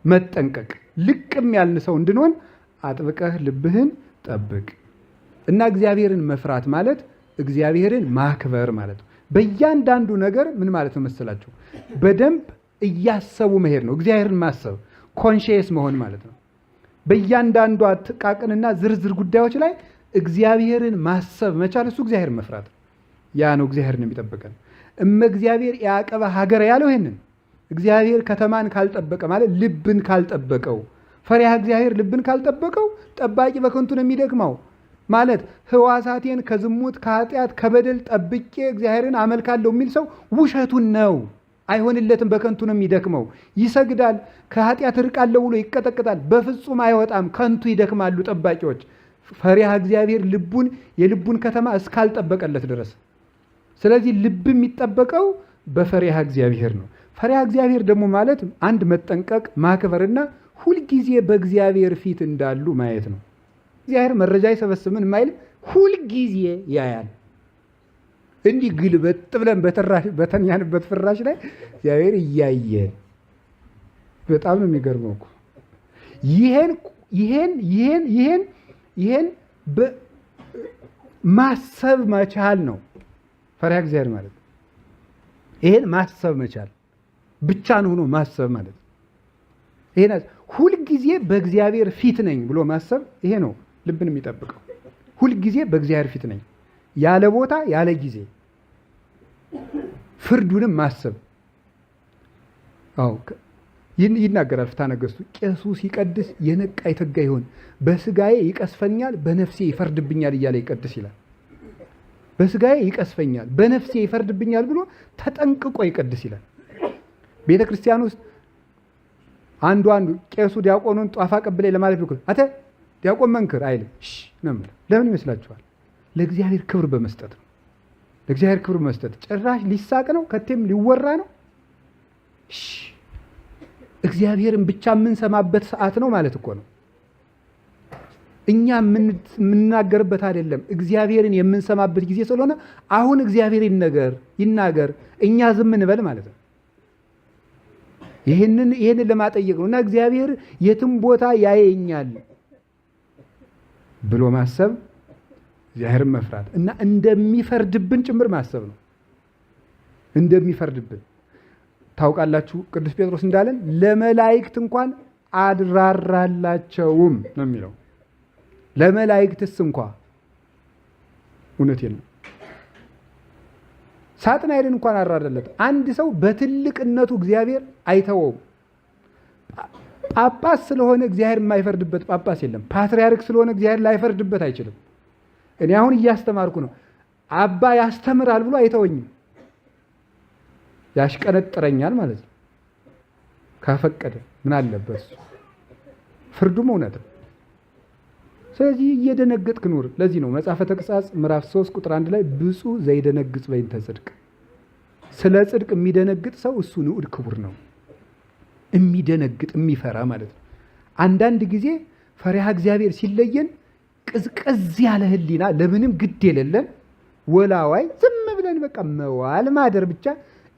መጠንቀቅ ልቅም ያልን ሰው እንድንሆን አጥብቀህ ልብህን ጠብቅ። እና እግዚአብሔርን መፍራት ማለት እግዚአብሔርን ማክበር ማለት ነው። በእያንዳንዱ ነገር ምን ማለት ነው መሰላችሁ? በደንብ እያሰቡ መሄድ ነው። እግዚአብሔርን ማሰብ conscious መሆን ማለት ነው። በእያንዳንዷ ጥቃቅንና ዝርዝር ጉዳዮች ላይ እግዚአብሔርን ማሰብ መቻል እሱ እግዚአብሔርን መፍራት ነው። ያ ነው እግዚአብሔርን የሚጠብቀን። እመ እግዚአብሔር ያዕቀበ ሀገረ ያለው ይሄንን እግዚአብሔር ከተማን ካልጠበቀ ማለት ልብን ካልጠበቀው፣ ፈሪሃ እግዚአብሔር ልብን ካልጠበቀው ጠባቂ በከንቱ ነው የሚደክመው። ማለት ህዋሳቴን ከዝሙት ከኃጢአት ከበደል ጠብቄ እግዚአብሔርን አመልካለሁ የሚል ሰው ውሸቱን ነው፣ አይሆንለትም። በከንቱ ነው የሚደክመው። ይሰግዳል፣ ከኃጢአት እርቃለሁ ብሎ ይቀጠቅጣል፣ በፍጹም አይወጣም። ከንቱ ይደክማሉ ጠባቂዎች፣ ፈሪሃ እግዚአብሔር ልቡን የልቡን ከተማ እስካልጠበቀለት ድረስ። ስለዚህ ልብ የሚጠበቀው በፈሪሃ እግዚአብሔር ነው። ፈሪሃ እግዚአብሔር ደግሞ ማለት አንድ መጠንቀቅ ማክበርና ሁልጊዜ በእግዚአብሔር ፊት እንዳሉ ማየት ነው። እግዚአብሔር መረጃ አይሰበስብም የማይልም ሁልጊዜ ያያል። እንዲህ ግልበጥ ብለን በተኛንበት ፍራሽ ላይ እግዚአብሔር እያየን በጣም ነው የሚገርመው እኮ። ይሄን ይሄን ይሄን ይሄን ይሄን ማሰብ መቻል ነው ፈሪሃ እግዚአብሔር ማለት። ይሄን ማሰብ መቻል ብቻን ሆኖ ማሰብ ማለት ነው። ይሄን ሁልጊዜ በእግዚአብሔር ፊት ነኝ ብሎ ማሰብ ይሄ ነው ልብን የሚጠብቀው። ሁልጊዜ በእግዚአብሔር ፊት ነኝ ያለ ቦታ ያለ ጊዜ ፍርዱንም ማሰብ። አዎ ይናገራል ፍትሐ ነገሥቱ። ቄሱ ሲቀድስ የነቃ የተጋ ይሆን፣ በስጋዬ ይቀስፈኛል በነፍሴ ይፈርድብኛል እያለ ይቀድስ ይላል። በስጋዬ ይቀስፈኛል በነፍሴ ይፈርድብኛል ብሎ ተጠንቅቆ ይቀድስ ይላል። ቤተ ክርስቲያን ውስጥ አንዱ ቄሱ ዲያቆኑን ጧፍ አቀብለኝ ለማለት ቢኩል አተ ዲያቆን መንክር አይልም። እሺ ነው የሚለው። ለምን ይመስላችኋል? ለእግዚአብሔር ክብር በመስጠት ነው። ለእግዚአብሔር ክብር በመስጠት ጭራሽ ሊሳቅ ነው፣ ከቴም ሊወራ ነው። እሺ እግዚአብሔርን ብቻ የምንሰማበት ሰዓት ነው ማለት እኮ ነው። እኛ የምንናገርበት አይደለም፣ እግዚአብሔርን የምንሰማበት ጊዜ ስለሆነ አሁን እግዚአብሔር ይናገር፣ እኛ ዝም እንበል ማለት ነው። ይሄንን ለማጠየቅ ነው። እና እግዚአብሔር የትም ቦታ ያየኛል ብሎ ማሰብ እግዚአብሔርን መፍራት እና እንደሚፈርድብን ጭምር ማሰብ ነው። እንደሚፈርድብን ታውቃላችሁ። ቅዱስ ጴጥሮስ እንዳለን ለመላእክት እንኳን አልራራላቸውም ነው የሚለው። ለመላእክትስ እንኳ እውነቴን ነው። ሳጥናኤልን እንኳን አራረለት። አንድ ሰው በትልቅነቱ እግዚአብሔር አይተወውም። ጳጳስ ስለሆነ እግዚአብሔር የማይፈርድበት ጳጳስ የለም። ፓትርያርክ ስለሆነ እግዚአብሔር ላይፈርድበት አይችልም። እኔ አሁን እያስተማርኩ ነው። አባ ያስተምራል ብሎ አይተወኝም፣ ያሽቀነጥረኛል ማለት ነው። ካፈቀደ ምን አለበት እሱ? ፍርዱም እውነት ነው። ስለዚህ እየደነገጥክ ኑር። ለዚህ ነው መጽሐፈ ተግሣጽ ምዕራፍ 3 ቁጥር 1 ላይ ብፁዕ ዘይደነግጽ በእንተ ጽድቅ፣ ስለ ጽድቅ የሚደነግጥ ሰው እሱ ንዑድ ክቡር ነው። የሚደነግጥ የሚፈራ ማለት ነው። አንዳንድ ጊዜ ፈሪሃ እግዚአብሔር ሲለየን ቅዝቅዝ ያለ ሕሊና ለምንም ግድ የሌለን ወላዋይ ዝም ብለን በቃ መዋል ማደር ብቻ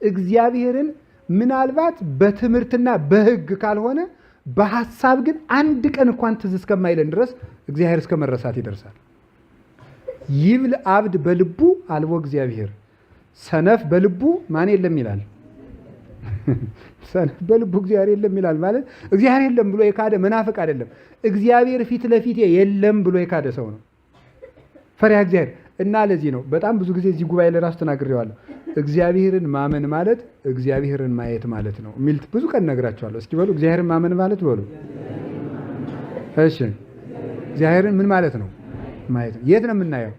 እግዚአብሔርን ምናልባት በትምህርትና በሕግ ካልሆነ በሐሳብ ግን አንድ ቀን እንኳን ትዝ እስከማይለን ድረስ እግዚአብሔር እስከ መረሳት ይደርሳል። ይብል አብድ በልቡ አልቦ እግዚአብሔር፣ ሰነፍ በልቡ ማን የለም ይላል። ሰነፍ በልቡ እግዚአብሔር የለም ይላል ማለት እግዚአብሔር የለም ብሎ የካደ መናፍቅ አይደለም። እግዚአብሔር ፊት ለፊቴ የለም ብሎ የካደ ሰው ነው ፈሪሃ እግዚአብሔር። እና ለዚህ ነው በጣም ብዙ ጊዜ እዚህ ጉባኤ ላይ ራሱ ተናግሬዋለሁ። እግዚአብሔርን ማመን ማለት እግዚአብሔርን ማየት ማለት ነው የሚል ብዙ ቀን ነግራቸዋለሁ። እስኪ በሉ እግዚአብሔርን ማመን ማለት በሉ። እሺ እግዚአብሔርን ምን ማለት ነው? ማየት ነው። የት ነው የምናየው?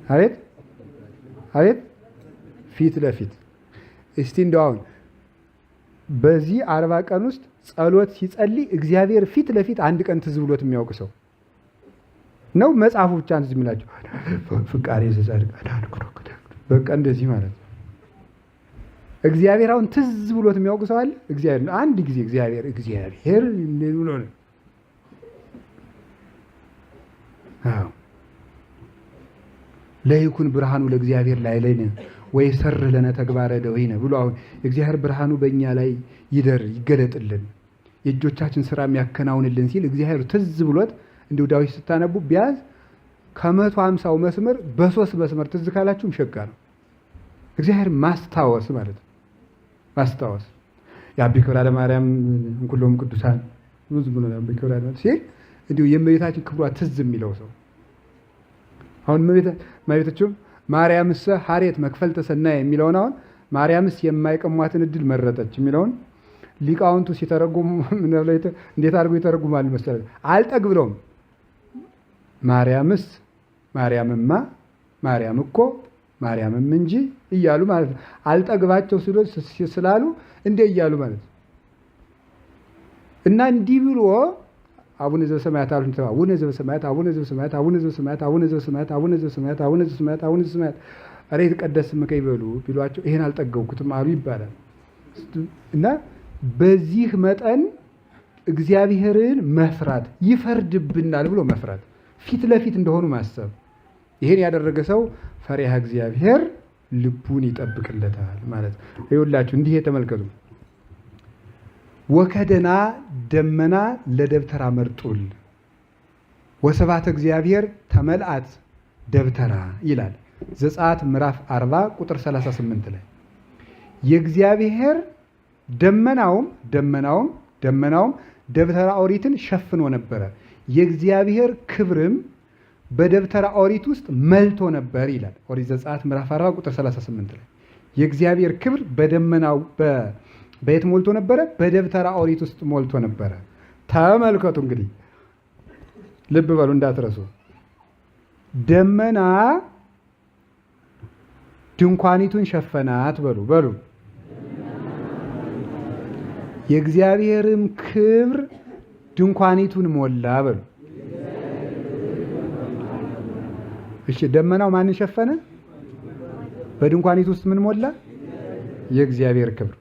አቤት አቤት፣ ፊት ለፊት። እስቲ እንደው አሁን በዚህ 40 ቀን ውስጥ ጸሎት ሲጸልይ እግዚአብሔር ፊት ለፊት አንድ ቀን ትዝ ብሎት የሚያውቅ ሰው ነው? መጽሐፉ ብቻ ትዝ የሚላቸው ፍቃሬ ዘጻድቅ በቃ እንደዚህ ማለት ነው። እግዚአብሔር አሁን ትዝ ብሎት የሚያውቅ ሰው አለ? እግዚአብሔር አንድ ጊዜ እግዚአብሔር እግዚአብሔር ብሎ ነው። አዎ ለይኩን ብርሃኑ ለእግዚአብሔር ላዕሌነ ወይሠርህ ለነ ተግባረ እደዊነ ብሎ አሁን እግዚአብሔር ብርሃኑ በእኛ ላይ ይደር ይገለጥልን፣ የእጆቻችን ስራ የሚያከናውንልን ሲል እግዚአብሔር ትዝ ብሎት እንዲሁ ዳዊት ስታነቡ ቢያንስ ከ150ው መስመር በ3 መስመር ትዝ ካላችሁም ሸጋ ነው። እግዚአብሔር ማስታወስ ማለት ነው። ማስታወስ የአቢ ክብራ ለማርያም እንኩሎም ቅዱሳን ብዙ ብሎ የአቢ ክብራ ለማርያም ሲል እንዲሁ የእመቤታችን ክብሯ ትዝ የሚለው ሰው አሁን እመቤታችን ማርያምስ ሐሬት መክፈልተ ሰናይ የሚለውን አሁን ማርያምስ የማይቀሟትን እድል መረጠች የሚለውን ሊቃውንቱ ሲተረጉሙ እንዴት አድርገው ይተረጉማሉ መሰለህ? አልጠግብለውም። ማርያምስ ማርያምማ ማርያም እኮ ማርያምም እንጂ እያሉ ማለት ነው። አልጠግባቸው ስላሉ እንዴ እያሉ ማለት ነው። እና እንዲህ ብሎ አቡነ ዘበሰማያት አሉ። አቡነ ዘበሰማያት አቡነ ዘበሰማያት አቡነ ዘበሰማያት አቡነ ዘበሰማያት አቡነ ዘበሰማያት አቡነ ዘበሰማያት አቡነ ዘበሰማያት ኧረ የተቀደሰ ስምከ ይበሉ ቢሏቸው ይሄን አልጠገብኩትም አሉ ይባላል። እና በዚህ መጠን እግዚአብሔርን መፍራት ይፈርድብናል ብሎ መፍራት፣ ፊት ለፊት እንደሆኑ ማሰብ፣ ይሄን ያደረገ ሰው ፈሪሃ እግዚአብሔር ልቡን ይጠብቅለታል ማለት ነው። ይኸውላችሁ እንዲህ የተመልከቱ። ወከደና ደመና ለደብተራ መርጡል ወስብሐተ እግዚአብሔር ተመልአት ደብተራ ይላል ዘጸአት ምዕራፍ 40 ቁጥር 38 ላይ የእግዚአብሔር ደመናውም ደመናውም ደመናውም ደብተራ ኦሪትን ሸፍኖ ነበረ፣ የእግዚአብሔር ክብርም በደብተራ ኦሪት ውስጥ መልቶ ነበር ይላል ኦሪት ዘጸአት ምዕራፍ 40 ቁጥር 38 ላይ የእግዚአብሔር ክብር በደመናው በየት ሞልቶ ነበረ? በደብተራ ኦሪት ውስጥ ሞልቶ ነበረ። ተመልከቱ እንግዲህ ልብ በሉ እንዳትረሱ። ደመና ድንኳኒቱን ሸፈናት በሉ በሉ። የእግዚአብሔርም ክብር ድንኳኒቱን ሞላ በሉ። እሺ ደመናው ማንን ሸፈነ? በድንኳኒቱ ውስጥ ምን ሞላ? የእግዚአብሔር ክብር።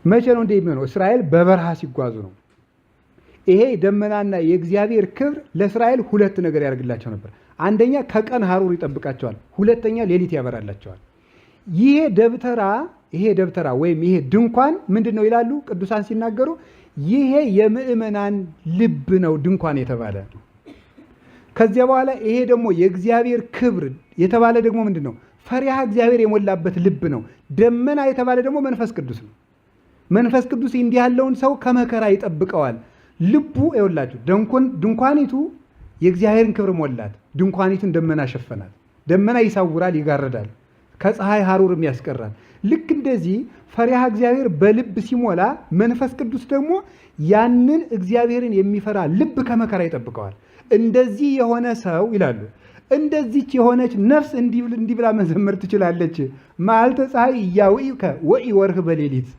መቼ ነው እንደ የሚሆነው? እስራኤል በበረሃ ሲጓዙ ነው። ይሄ ደመናና የእግዚአብሔር ክብር ለእስራኤል ሁለት ነገር ያደርግላቸው ነበር። አንደኛ ከቀን ሐሩር ይጠብቃቸዋል፣ ሁለተኛ ሌሊት ያበራላቸዋል። ይሄ ደብተራ ወይም ይሄ ድንኳን ምንድን ነው ይላሉ ቅዱሳን ሲናገሩ፣ ይሄ የምእመናን ልብ ነው ድንኳን የተባለ። ከዚያ በኋላ ይሄ ደግሞ የእግዚአብሔር ክብር የተባለ ደግሞ ምንድን ነው? ፈሪሃ እግዚአብሔር የሞላበት ልብ ነው። ደመና የተባለ ደግሞ መንፈስ ቅዱስ ነው። መንፈስ ቅዱስ እንዲህ ያለውን ሰው ከመከራ ይጠብቀዋል። ልቡ ይኸውላችሁ ድንኳኒቱ የእግዚአብሔርን ክብር ሞላት። ድንኳኒቱን ደመና ሸፈናት። ደመና ይሳውራል፣ ይጋርዳል፣ ከፀሐይ ሐሩርም ያስቀራል። ልክ እንደዚህ ፈሪሃ እግዚአብሔር በልብ ሲሞላ መንፈስ ቅዱስ ደግሞ ያንን እግዚአብሔርን የሚፈራ ልብ ከመከራ ይጠብቀዋል። እንደዚህ የሆነ ሰው ይላሉ፣ እንደዚች የሆነች ነፍስ እንዲህ ብላ መዘመር ትችላለች። መዓልተ ፀሐይ ኢያውኢከ ወኢወርህ በሌሊት፣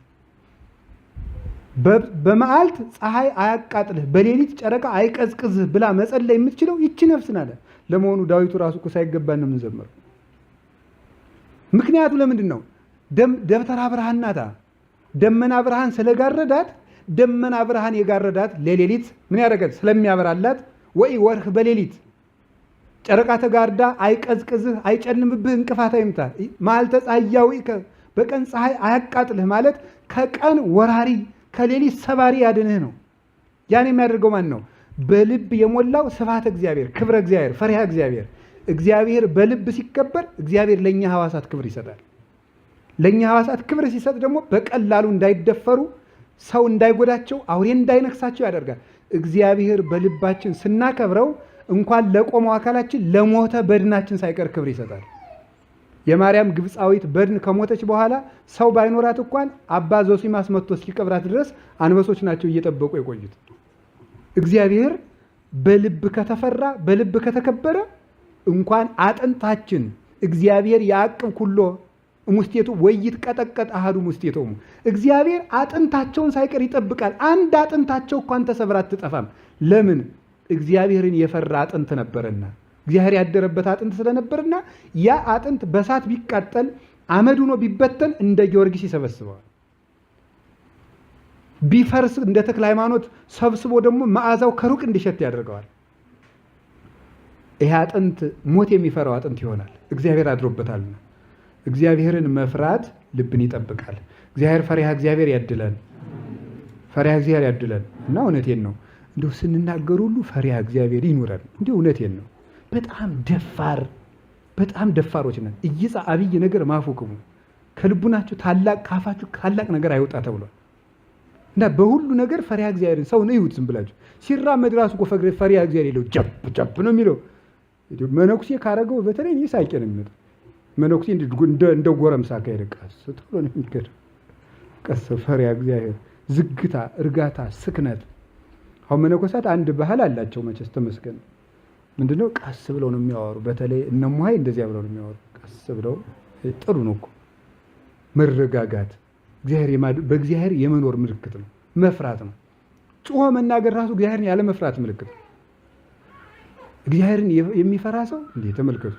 በመዓልት ፀሐይ አያቃጥልህ በሌሊት ጨረቃ አይቀዝቅዝህ ብላ መጸለይ የምትችለው ይቺ ነፍስ ናት። ለመሆኑ ዳዊቱ ራሱ እኮ ሳይገባን ነው የምንዘምረው። ምክንያቱ ለምንድን ነው? ደብተራ ብርሃን ናታ። ደመና ብርሃን ስለጋረዳት፣ ደመና ብርሃን የጋረዳት ለሌሊት ምን ያደርጋል? ስለሚያበራላት ወይ ወርህ በሌሊት ጨረቃ ተጋርዳ አይቀዝቅዝህ፣ አይጨልምብህ፣ እንቅፋት አይምታ። መዓልተ ፀሐይ ኢያውኢከ በቀን ፀሐይ አያቃጥልህ ማለት ከቀን ወራሪ ከሌሊት ሰባሪ ያድንህ ነው። ያን የሚያደርገው ማን ነው? በልብ የሞላው ስብሐተ እግዚአብሔር፣ ክብረ እግዚአብሔር፣ ፈሪሃ እግዚአብሔር። እግዚአብሔር በልብ ሲከበር እግዚአብሔር ለእኛ ሕዋሳት ክብር ይሰጣል። ለእኛ ሕዋሳት ክብር ሲሰጥ ደግሞ በቀላሉ እንዳይደፈሩ፣ ሰው እንዳይጎዳቸው፣ አውሬ እንዳይነክሳቸው ያደርጋል። እግዚአብሔር በልባችን ስናከብረው እንኳን ለቆመው አካላችን ለሞተ በድናችን ሳይቀር ክብር ይሰጣል። የማርያም ግብፃዊት በድን ከሞተች በኋላ ሰው ባይኖራት እንኳን አባ ዞሲማስ መጥቶ እስኪቀብራት ድረስ አንበሶች ናቸው እየጠበቁ የቆዩት። እግዚአብሔር በልብ ከተፈራ፣ በልብ ከተከበረ እንኳን አጥንታችን እግዚአብሔር ያዕቅብ ኩሎ እሙስቴቱ ወይትቀጠቀጥ አሐዱ እሙስቴቶሙ፣ እግዚአብሔር አጥንታቸውን ሳይቀር ይጠብቃል። አንድ አጥንታቸው እንኳን ተሰብራ አትጠፋም። ለምን? እግዚአብሔርን የፈራ አጥንት ነበርና፣ እግዚአብሔር ያደረበት አጥንት ስለነበርና ያ አጥንት በሳት ቢቃጠል አመድ ሆኖ ቢበተን እንደ ጊዮርጊስ ይሰበስበዋል። ቢፈርስ እንደ ተክለ ሃይማኖት ሰብስቦ ደግሞ መዓዛው ከሩቅ እንዲሸት ያደርገዋል። ይህ አጥንት ሞት የሚፈራው አጥንት ይሆናል፣ እግዚአብሔር አድሮበታልና። እግዚአብሔርን መፍራት ልብን ይጠብቃል። እግዚአብሔር ፈሪሃ እግዚአብሔር ያድለን፣ ፈሪሃ እግዚአብሔር ያድለን። እና እውነቴን ነው፣ እንዲሁ ስንናገር ሁሉ ፈሪሃ እግዚአብሔር ይኑረን። እንዲሁ እውነቴን ነው። በጣም ደፋር በጣም ደፋሮች ነን። ኢይጻ አብይ ነገር ማፉክሙ፣ ከልቡናችሁ ታላቅ ካፋችሁ ታላቅ ነገር አይወጣ ተብሏል። እና በሁሉ ነገር ፈሪሃ እግዚአብሔርን ሰውን እዩት ዝም ብላችሁ ሲራመድ ራሱ እኮ ፈሪሃ እግዚአብሔር የለው ጀብ ጀብ ነው የሚለው። መነኩሴ ካረገው በተለይ እኔ ሳቄ ነው የሚመጣው። መነኩሴ እንደ ጎረምሳ ካሄደ ቀስ ተብሎ ነው የሚሄደው። ቀስ ፈሪሃ እግዚአብሔር፣ ዝግታ፣ እርጋታ፣ ስክነት። አሁን መነኮሳት አንድ ባህል አላቸው መቼስ ተመስገን። ምንድነው? ቀስ ብለው ነው የሚያወሩ። በተለይ እነ ሙሀይ እንደዚያ ብለው ነው የሚያወሩ። ቀስ ብለው ጥሩ ነው እኮ መረጋጋት። በእግዚአብሔር የመኖር ምልክት ነው። መፍራት ነው። ጮሆ መናገር ራሱ እግዚአብሔርን ያለ መፍራት ምልክት ነው። እግዚአብሔርን የሚፈራ ሰው እንዴ ተመልከቱ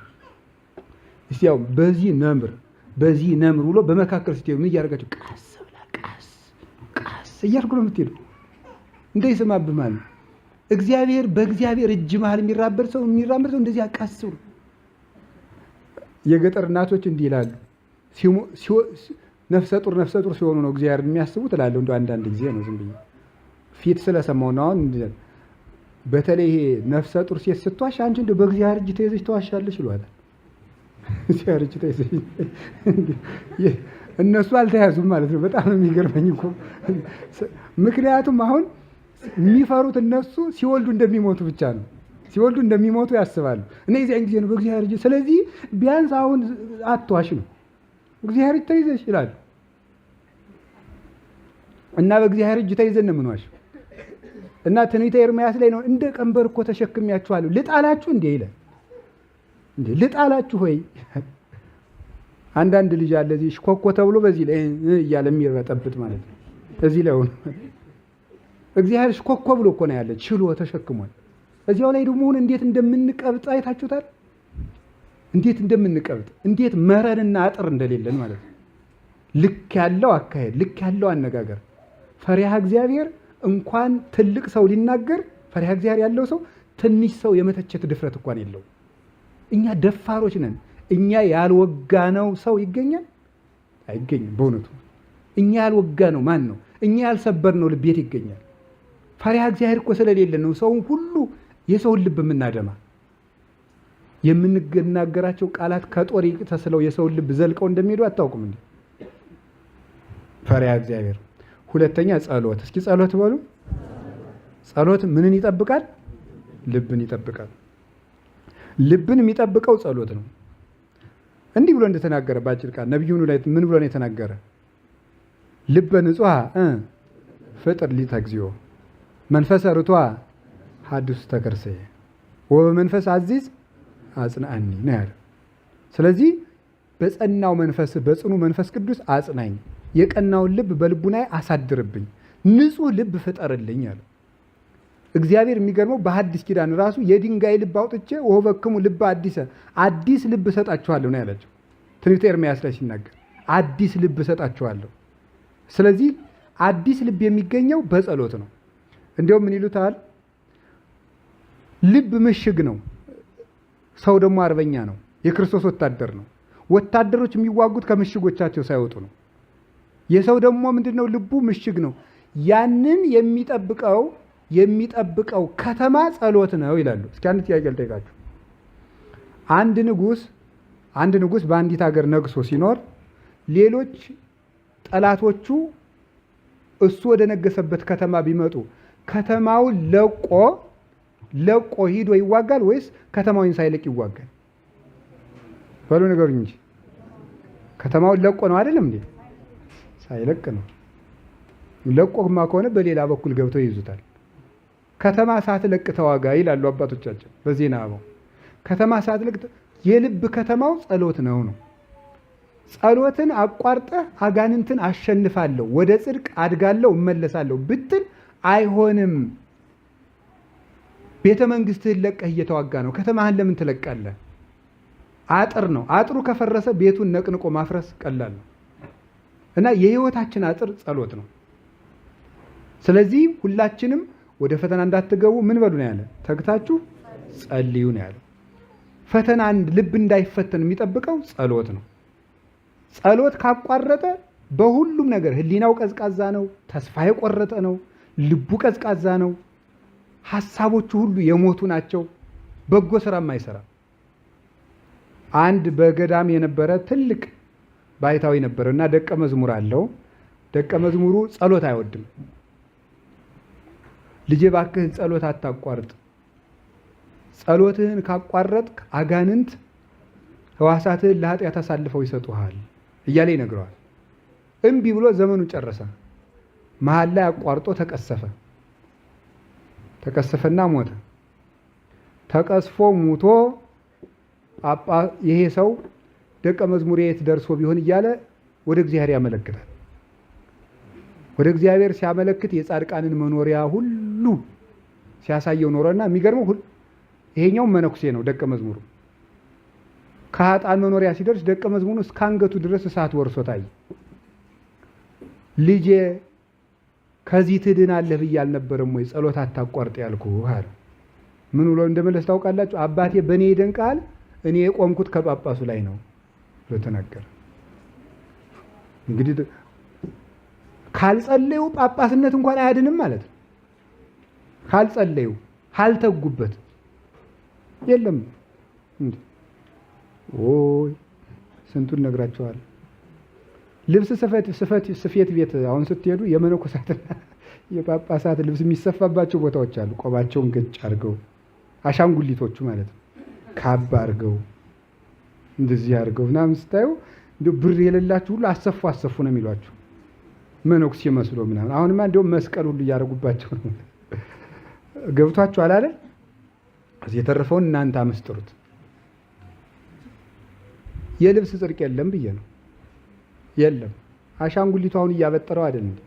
እስቲ ያው በዚህ ነምር በዚህ ነምር ብሎ በመካከል ስትሄዱ ምን እያደረጋችሁ ቀስ ብላ ቀስ ቀስ እያልኩ ነው የምትሄዱ። እንዳይሰማብህ ማለት ነው። እግዚአብሔር በእግዚአብሔር እጅ መሀል የሚራመድ ሰው እንደዚያ ቀስ ብሎ። የገጠር እናቶች እንዲህ ይላሉ። ነፍሰ ጡር ነፍሰ ጡር ሲሆኑ ነው እግዚአብሔር የሚያስቡት እላለሁ። እንደው አንዳንድ ጊዜ ነው ዝም ብዬ ፊት ስለሰማሁ ነው። አሁን በተለይ ይሄ ነፍሰ ጡር ሴት ስትዋሽ አንቺ እንደው በእግዚአብሔር እጅ ተይዘሽ ተዋሻለሽ ይሏታል። እግዚአብሔር እጅ ተይዘሽ እነሱ አልተያዙም ማለት ነው። በጣም ነው የሚገርመኝ እኮ። ምክንያቱም አሁን የሚፈሩት እነሱ ሲወልዱ እንደሚሞቱ ብቻ ነው። ሲወልዱ እንደሚሞቱ ያስባሉ። እና የዚያን ጊዜ ነው በእግዚአብሔር እጅ። ስለዚህ ቢያንስ አሁን አትዋሽ ነው፣ እግዚአብሔር እጅ ተይዘሽ ይላሉ። እና በእግዚአብሔር እጅ ተይዘን ነው የምንዋሸው። እና ትንቢተ ኤርምያስ ላይ ነው እንደ ቀንበር እኮ ተሸክሚያችኋለሁ ልጣላችሁ እንዴ ይላል። እንዴ ልጣላችሁ ወይ? አንዳንድ ልጅ አለ እዚህ ሽኮኮ ተብሎ በዚህ ላይ እያለ የሚረጠብጥ ማለት ነው። እዚህ ላይ ሆኖ እግዚአብሔር ሽኮኮ ብሎ እኮ ነው ያለ ችሎ ተሸክሟል። እዚያው ላይ ደግሞ እንዴት እንደምንቀብጥ አይታችሁታል። እንዴት እንደምንቀብጥ እንዴት መረንና አጥር እንደሌለን ማለት ነው። ልክ ያለው አካሄድ፣ ልክ ያለው አነጋገር። ፈሪሃ እግዚአብሔር እንኳን ትልቅ ሰው ሊናገር ፈሪሃ እግዚአብሔር ያለው ሰው ትንሽ ሰው የመተቸት ድፍረት እንኳን የለውም። እኛ ደፋሮች ነን። እኛ ያልወጋነው ሰው ይገኛል አይገኝም? በእውነቱ እኛ ያልወጋነው ማን ነው? እኛ ያልሰበርነው ልብ የት ይገኛል? ፈሪሃ እግዚአብሔር እኮ ስለሌለን ነው ሰውን ሁሉ የሰውን ልብ የምናደማ። የምንናገራቸው ቃላት ከጦር ተስለው የሰውን ልብ ዘልቀው እንደሚሄዱ አታውቁም እንዴ? ፈሪሃ እግዚአብሔር። ሁለተኛ ጸሎት። እስኪ ጸሎት በሉ። ጸሎት ምንን ይጠብቃል? ልብን ይጠብቃል። ልብን የሚጠብቀው ጸሎት ነው። እንዲህ ብሎ እንደተናገረ ባጭር ቃል ነቢዩ ላይ ምን ብሎ ነው የተናገረ? ልበ ንጹሐ ፍጥር ሊተ እግዚኦ መንፈሰ ርቱዐ ሐድስ ተከርሰየ ወበመንፈስ አዚዝ አጽንአኒ ነው ያለው። ስለዚህ በጸናው መንፈስ በጽኑ መንፈስ ቅዱስ አጽናኝ፣ የቀናውን ልብ በልቡናዬ አሳድርብኝ፣ ንጹህ ልብ ፍጠርልኝ አለው። እግዚአብሔር የሚገርመው በሐዲስ ኪዳን ራሱ የድንጋይ ልብ አውጥቼ ወበክሙ ልብ አዲሰ አዲስ ልብ እሰጣችኋለሁ ነው ያላቸው። ትንቢተ ኤርምያስ ላይ ሲናገር አዲስ ልብ እሰጣችኋለሁ። ስለዚህ አዲስ ልብ የሚገኘው በጸሎት ነው። እንዲያውም ምን ይሉታል? ልብ ምሽግ ነው፣ ሰው ደግሞ አርበኛ ነው፣ የክርስቶስ ወታደር ነው። ወታደሮች የሚዋጉት ከምሽጎቻቸው ሳይወጡ ነው። የሰው ደግሞ ምንድነው? ልቡ ምሽግ ነው። ያንን የሚጠብቀው ከተማ ጸሎት ነው ይላሉ። እስኪ አንድ ጥያቄ ልጠይቃችሁ። አንድ ንጉስ በአንዲት ሀገር ነግሶ ሲኖር ሌሎች ጠላቶቹ እሱ ወደ ነገሰበት ከተማ ቢመጡ ከተማውን ለቆ ሂዶ ይዋጋል ወይስ ከተማውን ሳይለቅ ይዋጋል? በሉ ንገሩኝ እንጂ። ከተማውን ለቆ ነው አይደለም እንዴ? ሳይለቅ ነው። ለቆማ ከሆነ በሌላ በኩል ገብተው ይይዙታል። ከተማ ሳትለቅ ተዋጋ ይላሉ አባቶቻችን በዜና አበው። ከተማ ሳትለቅ የልብ ከተማው ጸሎት ነው ነው። ጸሎትን አቋርጠህ አጋንንትን አሸንፋለሁ፣ ወደ ጽድቅ አድጋለሁ፣ እመለሳለሁ ብትል አይሆንም። ቤተ መንግስትህን ለቀህ እየተዋጋ ነው። ከተማህን ለምን ትለቃለህ? አጥር ነው። አጥሩ ከፈረሰ ቤቱን ነቅንቆ ማፍረስ ቀላል ነው። እና የህይወታችን አጥር ጸሎት ነው። ስለዚህ ሁላችንም ወደ ፈተና እንዳትገቡ ምን በሉ ነው ያለ? ተግታችሁ ጸልዩ ነው ያለው። ፈተና ልብ እንዳይፈተን የሚጠብቀው ጸሎት ነው። ጸሎት ካቋረጠ በሁሉም ነገር ህሊናው ቀዝቃዛ ነው፣ ተስፋ የቆረጠ ነው፣ ልቡ ቀዝቃዛ ነው፣ ሐሳቦቹ ሁሉ የሞቱ ናቸው፣ በጎ ስራም አይሰራ። አንድ በገዳም የነበረ ትልቅ ባይታዊ ነበረ እና ደቀ መዝሙር አለው። ደቀ መዝሙሩ ጸሎት አይወድም። ልጄ እባክህን ጸሎት አታቋርጥ፣ ጸሎትህን ካቋረጥክ አጋንንት ሕዋሳትህን ለኃጢአት አሳልፈው ይሰጡሃል እያለ ይነግረዋል። እምቢ ብሎ ዘመኑን ጨረሰ። መሀል ላይ አቋርጦ ተቀሰፈ። ተቀሰፈና ሞተ። ተቀስፎ ሙቶ ይሄ ሰው ደቀ መዝሙር የት ደርሶ ቢሆን እያለ ወደ እግዚአብሔር ያመለክታል። ወደ እግዚአብሔር ሲያመለክት የጻድቃንን መኖሪያ ሁሉ ሲያሳየው ኖረና የሚገርመው ይሄኛው መነኩሴ ነው ደቀ መዝሙሩ። ከኃጥአን መኖሪያ ሲደርስ ደቀ መዝሙሩ እስከ አንገቱ ድረስ እሳት ወርሶ ታየ። ልጄ ከዚህ ትድናለህ ብዬ አልነበረም ወይ ጸሎት አታቋርጥ ያልኩህ አለ። ምን ብሎ እንደመለስ ታውቃላችሁ? አባቴ በእኔ ይደንቃል፣ እኔ የቆምኩት ከጳጳሱ ላይ ነው ብሎ ተናገረ። እንግዲህ ካልጸለዩ ጳጳስነት እንኳን አያድንም ማለት ነው። ካልጸለዩ ካልተጉበት የለም እንዴ። ኦይ ስንቱን ነግራቸዋል። ልብስ ስፌት ቤት አሁን ስትሄዱ የመነኮሳትና የጳጳሳት ልብስ የሚሰፋባቸው ቦታዎች አሉ። ቆባቸውን ገጭ አድርገው አሻንጉሊቶቹ ማለት ነው። ካባ አድርገው እንደዚህ አድርገው ምናምን ስታዩ እንደው ብር የሌላችሁ ሁሉ አሰፉ አሰፉ ነው የሚሏችሁ መነኩሴ መስሎ ምናምን። አሁንማ እንደው መስቀል ሁሉ እያደረጉባቸው ነው። ገብቷችኋል አይደል? እዚህ የተረፈውን እናንተ አመስጥሩት። የልብስ ጽድቅ የለም ብዬ ነው። የለም አሻንጉሊቱ አሁን እያበጠረው አይደል እንዴ?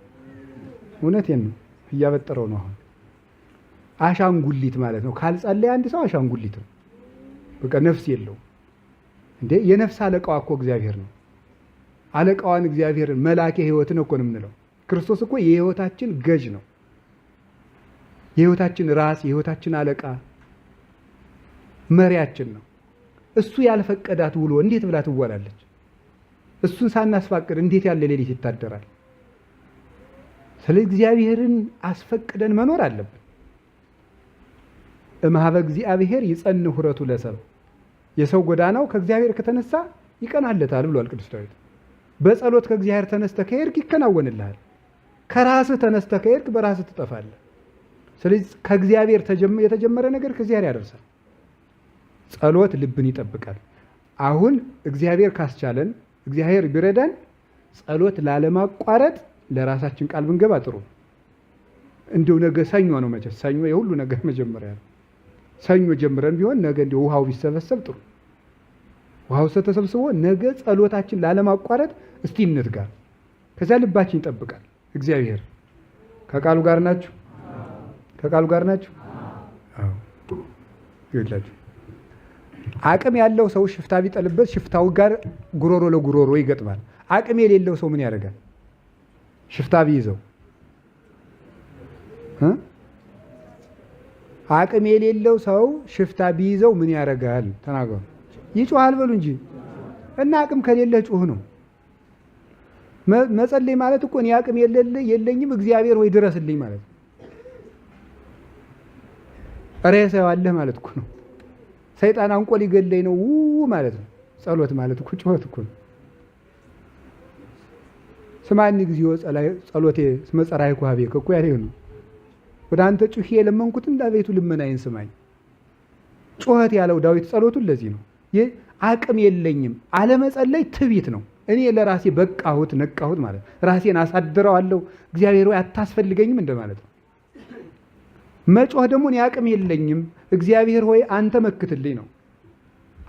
እውነቴን ነው፣ እያበጠረው ነው አሁን። አሻንጉሊት ማለት ነው። ካልጸለየ አንድ ሰው አሻንጉሊት ነው፣ በቃ ነፍስ የለውም እንዴ። የነፍስ አለቃዋ እኮ እግዚአብሔር ነው። አለቃዋን እግዚአብሔርን መላኬ ሕይወትን እኮ ነው የምንለው። ክርስቶስ እኮ የሕይወታችን ገዥ ነው። የሕይወታችን ራስ፣ የሕይወታችን አለቃ፣ መሪያችን ነው። እሱ ያልፈቀዳት ውሎ እንዴት ብላ ትዋላለች? እሱን ሳናስፋቅድ እንዴት ያለ ሌሊት ይታደራል? ስለዚህ እግዚአብሔርን አስፈቅደን መኖር አለብን። እምኀበ እግዚአብሔር ይጸንዕ ኅረቱ ለሰብእ፣ የሰው ጎዳናው ከእግዚአብሔር ከተነሳ ይቀናለታል ብሏል ቅዱስ ዳዊት። በጸሎት ከእግዚአብሔር ተነስተህ ከሄድክ ይከናወንልሃል። ከራስህ ተነስተህ ከሄድክ በራስህ ትጠፋለህ። ስለዚህ ከእግዚአብሔር የተጀመረ ነገር ከእግዚአብሔር ያደርሳል። ጸሎት ልብን ይጠብቃል። አሁን እግዚአብሔር ካስቻለን፣ እግዚአብሔር ቢረዳን ጸሎት ላለማቋረጥ ለራሳችን ቃል ብንገባ ጥሩ። እንደው ነገ ሰኞ ነው መቼስ፣ ሰኞ የሁሉ ነገር መጀመሪያ ነው። ሰኞ ጀምረን ቢሆን ነገ እንደው ውሃው ቢሰበሰብ ጥሩ። ውሃው ተሰብስቦ ነገ ጸሎታችን ላለማቋረጥ እስቲ እንትጋ። ከዚያ ልባችን ይጠብቃል እግዚአብሔር። ከቃሉ ጋር ናችሁ? ከቃሉ ጋር ናችሁ? አዎ። ይኸውላችሁ አቅም ያለው ሰው ሽፍታ ቢጠልበት ሽፍታው ጋር ጉሮሮ ለጉሮሮ ይገጥማል። አቅም የሌለው ሰው ምን ያደርጋል? ሽፍታ ቢይዘው አቅም የሌለው ሰው ሽፍታ ቢይዘው ምን ያደርጋል? ተናገሩ። ይጮሃል በሉ እንጂ። እና አቅም ከሌለ ጩህ ነው። መጸለይ ማለት እኮ እኔ አቅም የለኝም እግዚአብሔር ወይ ድረስልኝ ማለት ነው። ሬሳው አለህ ማለት እኮ ነው። ሰይጣን አንቆ ሊገለኝ ነው ማለት ነው። ጸሎት ማለት እኮ ጩኸት እኮ ነው። ስማኒ እግዚኦ ጸሎቴ እስመ ጸራይኩ ኀቤከ እኮ ያለው ነው። ወደ አንተ ጩሄ የለመንኩትን ለቤቱ ልመናዬን ስማኝ። ጩኸት ያለው ዳዊት ጸሎቱን ለዚህ ነው። አቅም የለኝም አለመጸለይ ትዕቢት ነው። እኔ ለራሴ በቃሁት ነቃሁት ማለት ራሴን አሳድረዋለሁ እግዚአብሔር ሆይ አታስፈልገኝም እንደማለት ነው። መጮህ ደግሞ እኔ አቅም የለኝም እግዚአብሔር ሆይ አንተ መክትልኝ ነው።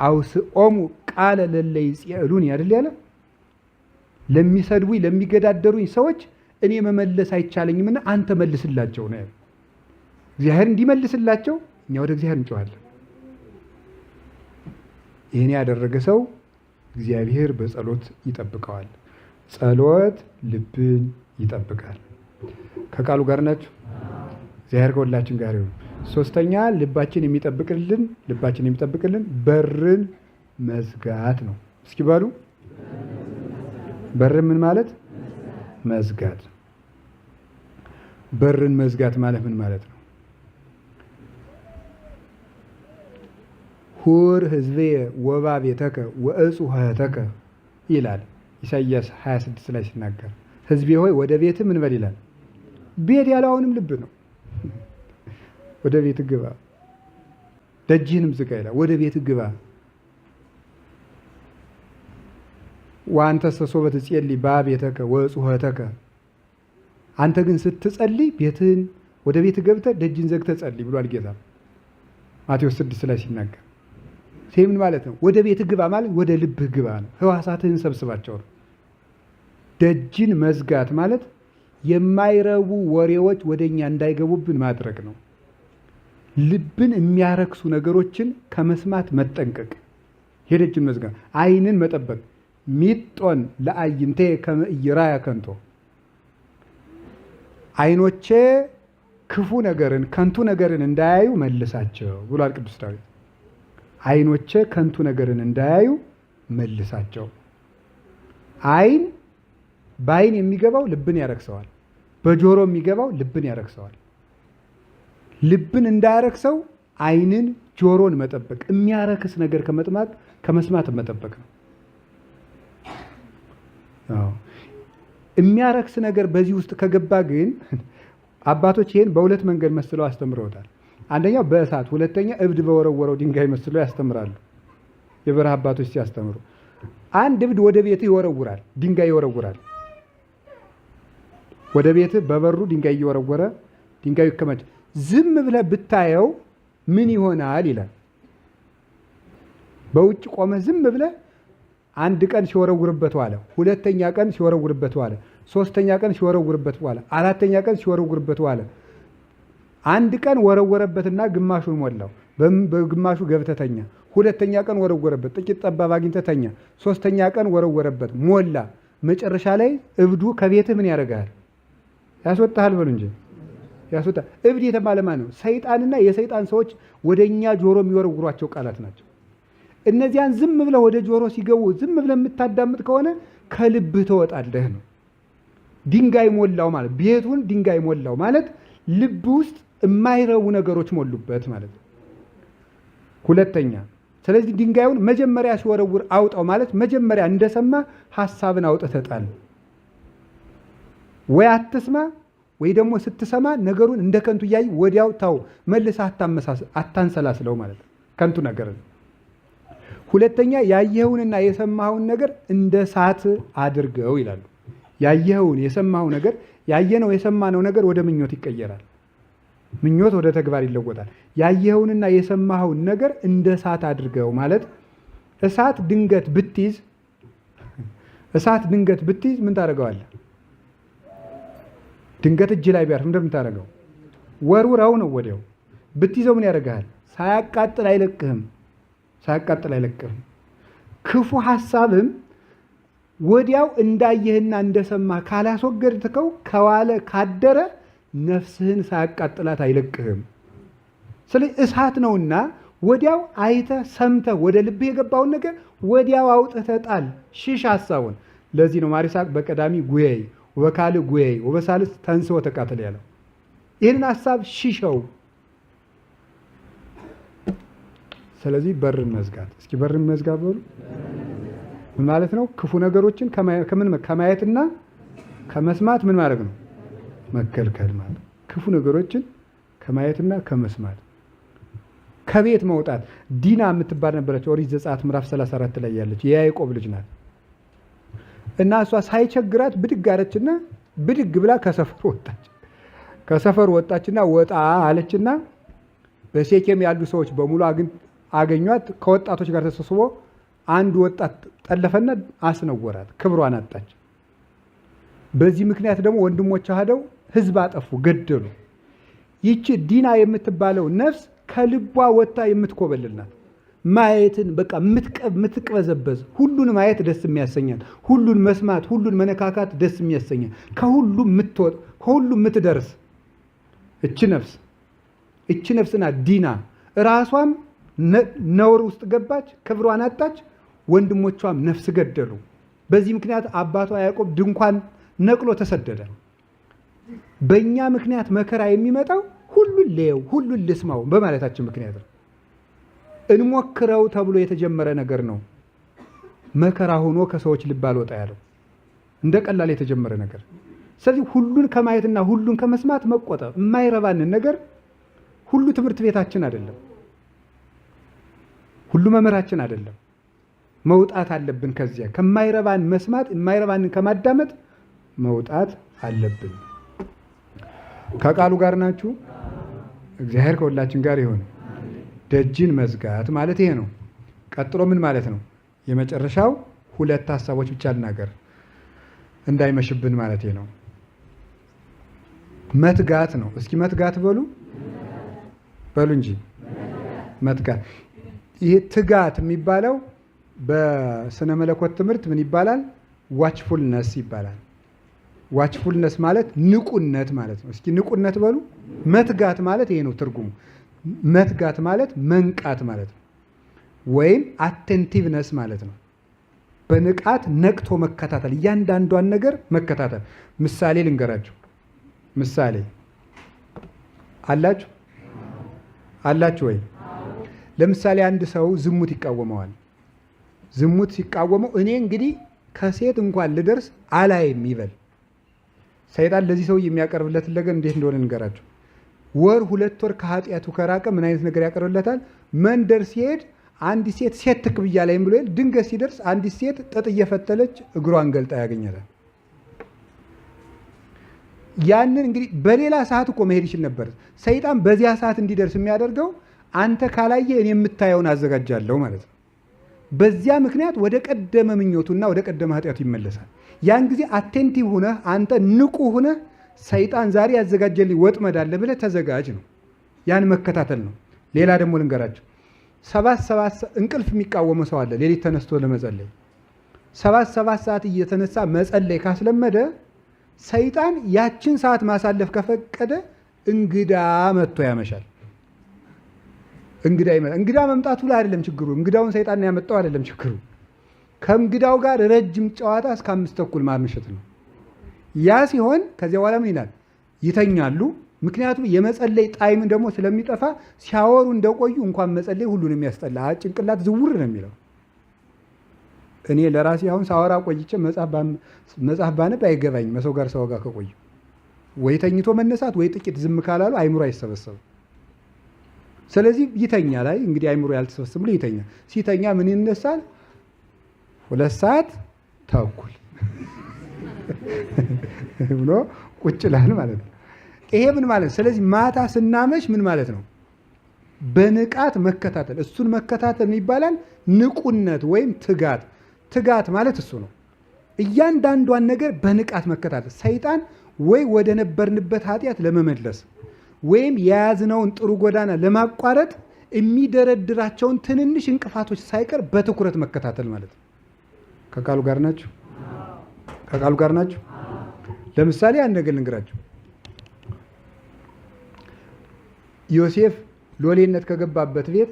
አውስኦሙ ቃለ ለለ ይጽእሉኒ አይደል ያለ? ለሚሰድቡኝ ለሚገዳደሩኝ ሰዎች እኔ መመለስ አይቻለኝምና አንተ መልስላቸው ነው ያለው። እግዚአብሔር እንዲመልስላቸው እኛ ወደ እግዚአብሔር እንጮሃለን። ይህን ያደረገ ሰው እግዚአብሔር በጸሎት ይጠብቀዋል። ጸሎት ልብን ይጠብቃል። ከቃሉ ጋር ናችሁ? እግዚአብሔር ከሁላችን ጋር ይሁን። ሶስተኛ ልባችን የሚጠብቅልን በርን መዝጋት ነው። እስኪ በሉ በርን ምን ማለት? መዝጋት። በርን መዝጋት ማለት ምን ማለት ነው? ሁር ህዝቤ ወባ ቤተከ ወእጹ ኆኅተከ ይላል ኢሳይያስ 26 ላይ ሲናገር፣ ህዝቤ ሆይ ወደ ቤትህ ምን በል ይላል። ቤት ያለው አሁንም ልብ ነው። ወደ ቤት ግባ፣ ደጅህንም ዝጋ ይላል። ወደ ቤት ግባ። ወአንተሰ ሶበ ትጼልይ ባእ ቤተከ ወእጹ ኆኅተከ፣ አንተ ግን ስትጸልይ ቤትህን ወደ ቤት ገብተህ ደጅን ዘግተህ ጸልይ ብሏል ጌታ ማቴዎስ 6 ላይ ሲናገር። ይሄ ምን ማለት ነው? ወደ ቤት ግባ ማለት ወደ ልብህ ግባ ነው። ህዋሳትህን ሰብስባቸው ነው። ደጅን መዝጋት ማለት የማይረቡ ወሬዎች ወደኛ እንዳይገቡብን ማድረግ ነው። ልብን የሚያረክሱ ነገሮችን ከመስማት መጠንቀቅ፣ የደጅን መዝጋት፣ ዓይንን መጠበቅ። ሚጦን ለአይንቴ ከመ ኢይራያ ከንቶ፣ ዓይኖቼ ክፉ ነገርን ከንቱ ነገርን እንዳያዩ መልሳቸው ብሏል ቅዱስ ዳዊት። ዓይኖቼ ከንቱ ነገርን እንዳያዩ መልሳቸው። ዓይን በዓይን የሚገባው ልብን ያረክሰዋል። በጆሮ የሚገባው ልብን ያረክሰዋል። ልብን እንዳያረክሰው ዓይንን ጆሮን መጠበቅ፣ የሚያረክስ ነገር ከመስማት መጠበቅ ነው። አዎ የሚያረክስ ነገር በዚህ ውስጥ ከገባ ግን አባቶች ይሄን በሁለት መንገድ መስለው አስተምረውታል። አንደኛው በእሳት፣ ሁለተኛ እብድ በወረወረው ድንጋይ መስለው ያስተምራሉ። የበረሃ አባቶች ሲያስተምሩ አንድ እብድ ወደ ቤትህ ይወረውራል፣ ድንጋይ ይወረውራል። ወደ ቤትህ በበሩ ድንጋይ እየወረወረ ድንጋዩ ይከማች። ዝም ብለህ ብታየው ምን ይሆናል ይላል። በውጭ ቆመህ ዝም ብለህ አንድ ቀን ሲወረውርበት ዋለ፣ ሁለተኛ ቀን ሲወረውርበት ዋለ፣ ሶስተኛ ቀን ሲወረውርበት ዋለ፣ አራተኛ ቀን ሲወረውርበት ዋለ። አንድ ቀን ወረወረበትና ግማሹን ሞላው፣ በግማሹ ገብተህ ተኛ። ሁለተኛ ቀን ወረወረበት፣ ጥቂት ጠባብ አግኝተህ ተኛ። ሶስተኛ ቀን ወረወረበት፣ ሞላ። መጨረሻ ላይ እብዱ ከቤትህ ምን ያደርግሃል? ያስወጣሃል። በሉ እንጂ ያስወጣል። እብድ የተባለ ማን ነው? ሰይጣንና የሰይጣን ሰዎች ወደኛ ጆሮ የሚወረውሯቸው ቃላት ናቸው። እነዚያን ዝም ብለህ ወደ ጆሮ ሲገቡ ዝም ብለህ የምታዳምጥ ከሆነ ከልብህ ትወጣለህ ነው። ድንጋይ ሞላው ማለት ቤቱን ድንጋይ ሞላው ማለት ልብ ውስጥ የማይረቡ ነገሮች ሞሉበት ማለት ነው። ሁለተኛ፣ ስለዚህ ድንጋዩን መጀመሪያ ሲወረውር አውጣው ማለት መጀመሪያ እንደሰማ ሐሳብን አውጥተህ ጣል። ወይ አትስማ ወይ ደግሞ ስትሰማ ነገሩን እንደ ከንቱ እያይ ወዲያው ተው፣ መልሰህ አታንሰላስለው ማለት ነው። ከንቱ ነገር ነው። ሁለተኛ ያየኸውን የሰማኸውን ነገር እንደ እሳት አድርገው ይላሉ። ያየኸውን የሰማኸው ነገር ያየነው የሰማነው ነገር ወደ ምኞት ይቀየራል። ምኞት ወደ ተግባር ይለወጣል። ያየኸውንና የሰማኸውን ነገር እንደ እሳት አድርገው ማለት እሳት ድንገት ብትይዝ እሳት ድንገት ብትይዝ ምን ታደርገዋለህ? ድንገት እጅ ላይ ቢያርፍ እንደምታደርገው ወርውረው ነው ወዲያው። ብትይዘው ምን ያደርግሃል? ሳያቃጥል አይለቅህም። ሳያቃጥል አይለቅህም። ክፉ ሐሳብም ወዲያው እንዳየህና እንደሰማህ ካላስወገድከው ከዋለ ካደረ ነፍስህን ሳያቃጥላት አይለቅህም። ስለዚህ እሳት ነውና ወዲያው አይተህ ሰምተህ ወደ ልብህ የገባውን ነገር ወዲያው አውጥተህ ጣል፣ ሽሽ ሐሳቡን። ለዚህ ነው ማር ይስሐቅ በቀዳሚ ጉየይ ወበካልእ ጉየይ ወበሳልስ ተንሥእ ወተቃተል ያለው። ይህንን ሐሳብ ሽሸው። ስለዚህ በርን መዝጋት። እስኪ በርን መዝጋት በሉ። ምን ማለት ነው? ክፉ ነገሮችን ከምን ከማየትና ከመስማት ምን ማድረግ ነው? መከልከል ማለት ነው። ክፉ ነገሮችን ከማየትና ከመስማት ከቤት መውጣት። ዲና የምትባል ነበረች ኦሪት ዘጸአት ምዕራፍ 34 ላይ ያለች የያዕቆብ ልጅ ናት። እና እሷ ሳይቸግራት ብድግ አለችና ብድግ ብላ ከሰፈሩ ወጣች። ከሰፈሩ ወጣችና ወጣ አለችና በሴኬም ያሉ ሰዎች በሙሉ አገኟት። ከወጣቶች ጋር ተሰብስቦ አንድ ወጣት ጠለፈና አስነወራት፣ ክብሯን አጣች። በዚህ ምክንያት ደግሞ ወንድሞቿ ሄደው ሕዝብ አጠፉ፣ ገደሉ። ይቺ ዲና የምትባለው ነፍስ ከልቧ ወጥታ የምትኮበልል ናት። ማየትን በቃ የምትቅበዘበዝ፣ ሁሉን ማየት ደስ የሚያሰኛት፣ ሁሉን መስማት፣ ሁሉን መነካካት ደስ የሚያሰኛት፣ ከሁሉም የምትወጥ ከሁሉም የምትደርስ እቺ ነፍስ እቺ ነፍስና ዲና ራሷም ነውር ውስጥ ገባች፣ ክብሯን አጣች። ወንድሞቿም ነፍስ ገደሉ። በዚህ ምክንያት አባቷ ያዕቆብ ድንኳን ነቅሎ ተሰደደ። በእኛ ምክንያት መከራ የሚመጣው ሁሉን ልየው ሁሉን ልስማው በማለታችን ምክንያት ነው። እንሞክረው ተብሎ የተጀመረ ነገር ነው መከራ ሆኖ ከሰዎች ልብ አልወጣ ያለው እንደ ቀላል የተጀመረ ነገር። ስለዚህ ሁሉን ከማየትና ሁሉን ከመስማት መቆጠብ፣ የማይረባንን ነገር ሁሉ ትምህርት ቤታችን አይደለም፣ ሁሉ መምህራችን አይደለም። መውጣት አለብን። ከዚያ ከማይረባን መስማት የማይረባንን ከማዳመጥ መውጣት አለብን። ከቃሉ ጋር ናችሁ። እግዚአብሔር ከሁላችን ጋር ይሁን። ደጅን መዝጋት ማለት ይሄ ነው። ቀጥሎ ምን ማለት ነው? የመጨረሻው ሁለት ሀሳቦች ብቻ ልናገር እንዳይመሽብን ማለት ነው። መትጋት ነው። እስኪ መትጋት በሉ በሉ እንጂ መትጋት። ይሄ ትጋት የሚባለው በስነ መለኮት ትምህርት ምን ይባላል? Watchfulness ይባላል። Watchfulness ማለት ንቁነት ማለት ነው። እስኪ ንቁነት በሉ። መትጋት ማለት ይሄ ነው ትርጉሙ። መትጋት ማለት መንቃት ማለት ነው፣ ወይም attentiveness ማለት ነው። በንቃት ነቅቶ መከታተል፣ እያንዳንዷን ነገር መከታተል። ምሳሌ ልንገራችሁ። ምሳሌ አላችሁ አላችሁ ወይ? ለምሳሌ አንድ ሰው ዝሙት ይቃወመዋል። ዝሙት ሲቃወመው እኔ እንግዲህ ከሴት እንኳን ልደርስ አላይም ይበል። ሰይጣን ለዚህ ሰው የሚያቀርብለትን ነገር እንዴት እንደሆነ ልንገራችሁ። ወር 2 ወር ከኃጢአቱ ከራቀ ምን አይነት ነገር ያቀርብለታል? መንደር ሲሄድ አንዲት ሴት ሴት ትክ ብያለሁ ብሎ ድንገት ሲደርስ አንዲት ሴት ጥጥ እየፈተለች እግሯን ገልጣ ያገኛታል። ያንን እንግዲህ በሌላ ሰዓት እኮ መሄድ ይችል ነበር። ሰይጣን በዚያ ሰዓት እንዲደርስ የሚያደርገው አንተ ካላየ እኔ የምታየውን አዘጋጃለሁ ማለት ነው። በዚያ ምክንያት ወደ ቀደመ ምኞቱና ወደ ቀደመ ኃጢአቱ ይመለሳል። ያን ጊዜ attentive ሁነህ አንተ ንቁ ሁነህ ሰይጣን ዛሬ ያዘጋጀልኝ ወጥመድ አለ ብለህ ተዘጋጅ ነው። ያን መከታተል ነው። ሌላ ደግሞ ልንገራችሁ። 7 7 እንቅልፍ የሚቃወመው ሰው አለ። ሌሊት ተነስቶ ለመጸለይ 7 7 ሰዓት እየተነሳ መጸለይ ካስለመደ ሰይጣን ያችን ሰዓት ማሳለፍ ከፈቀደ እንግዳ መጥቶ ያመሻል። እንግዳ ይመጣል። እንግዳ መምጣቱ ላይ አይደለም ችግሩ። እንግዳውን ሰይጣን ያመጣው አይደለም ችግሩ። ከእንግዳው ጋር ረጅም ጨዋታ እስከ 5:30 ማምሸት ነው። ያ ሲሆን ከዚያ በኋላ ምን ይላል? ይተኛሉ። ምክንያቱም የመጸለይ ጣዕም ደግሞ ስለሚጠፋ ሲያወሩ እንደቆዩ እንኳን መጸለይ ሁሉንም ያስጠላ፣ ጭንቅላት ዝውር ነው የሚለው። እኔ ለራሴ አሁን ሳወራ ቆይቼ መጽሐፍ ባነብ አይገባኝም። ከሰው ጋር ሳወጋ ከቆየሁ ወይ ተኝቶ መነሳት ወይ ጥቂት ዝም ካላሉ አይምሮ አይሰበሰብም። ስለዚህ ይተኛል። አይ እንግዲህ አይምሮ ያልተሰበሰበ ብሎ ይተኛል። ሲተኛ ምን ይነሳል? 2:30 ብሎ ቁጭ ይላል ማለት ነው። ይሄ ምን ማለት ነው? ስለዚህ ማታ ስናመሽ ምን ማለት ነው? በንቃት መከታተል። እሱን መከታተል ይባላል ንቁነት ወይም ትጋት። ትጋት ማለት እሱ ነው። እያንዳንዷን ነገር በንቃት መከታተል። ሰይጣን ወይ ወደ ነበርንበት ኃጢአት ለመመለስ ወይም የያዝነውን ጥሩ ጎዳና ለማቋረጥ የሚደረድራቸውን ትንንሽ እንቅፋቶች ሳይቀር በትኩረት መከታተል ማለት ነው። ከቃሉ ጋር ናችሁ? ከቃሉ ጋር ናችሁ? ለምሳሌ አንድ ነገር ልንገራችሁ። ዮሴፍ ሎሌነት ከገባበት ቤት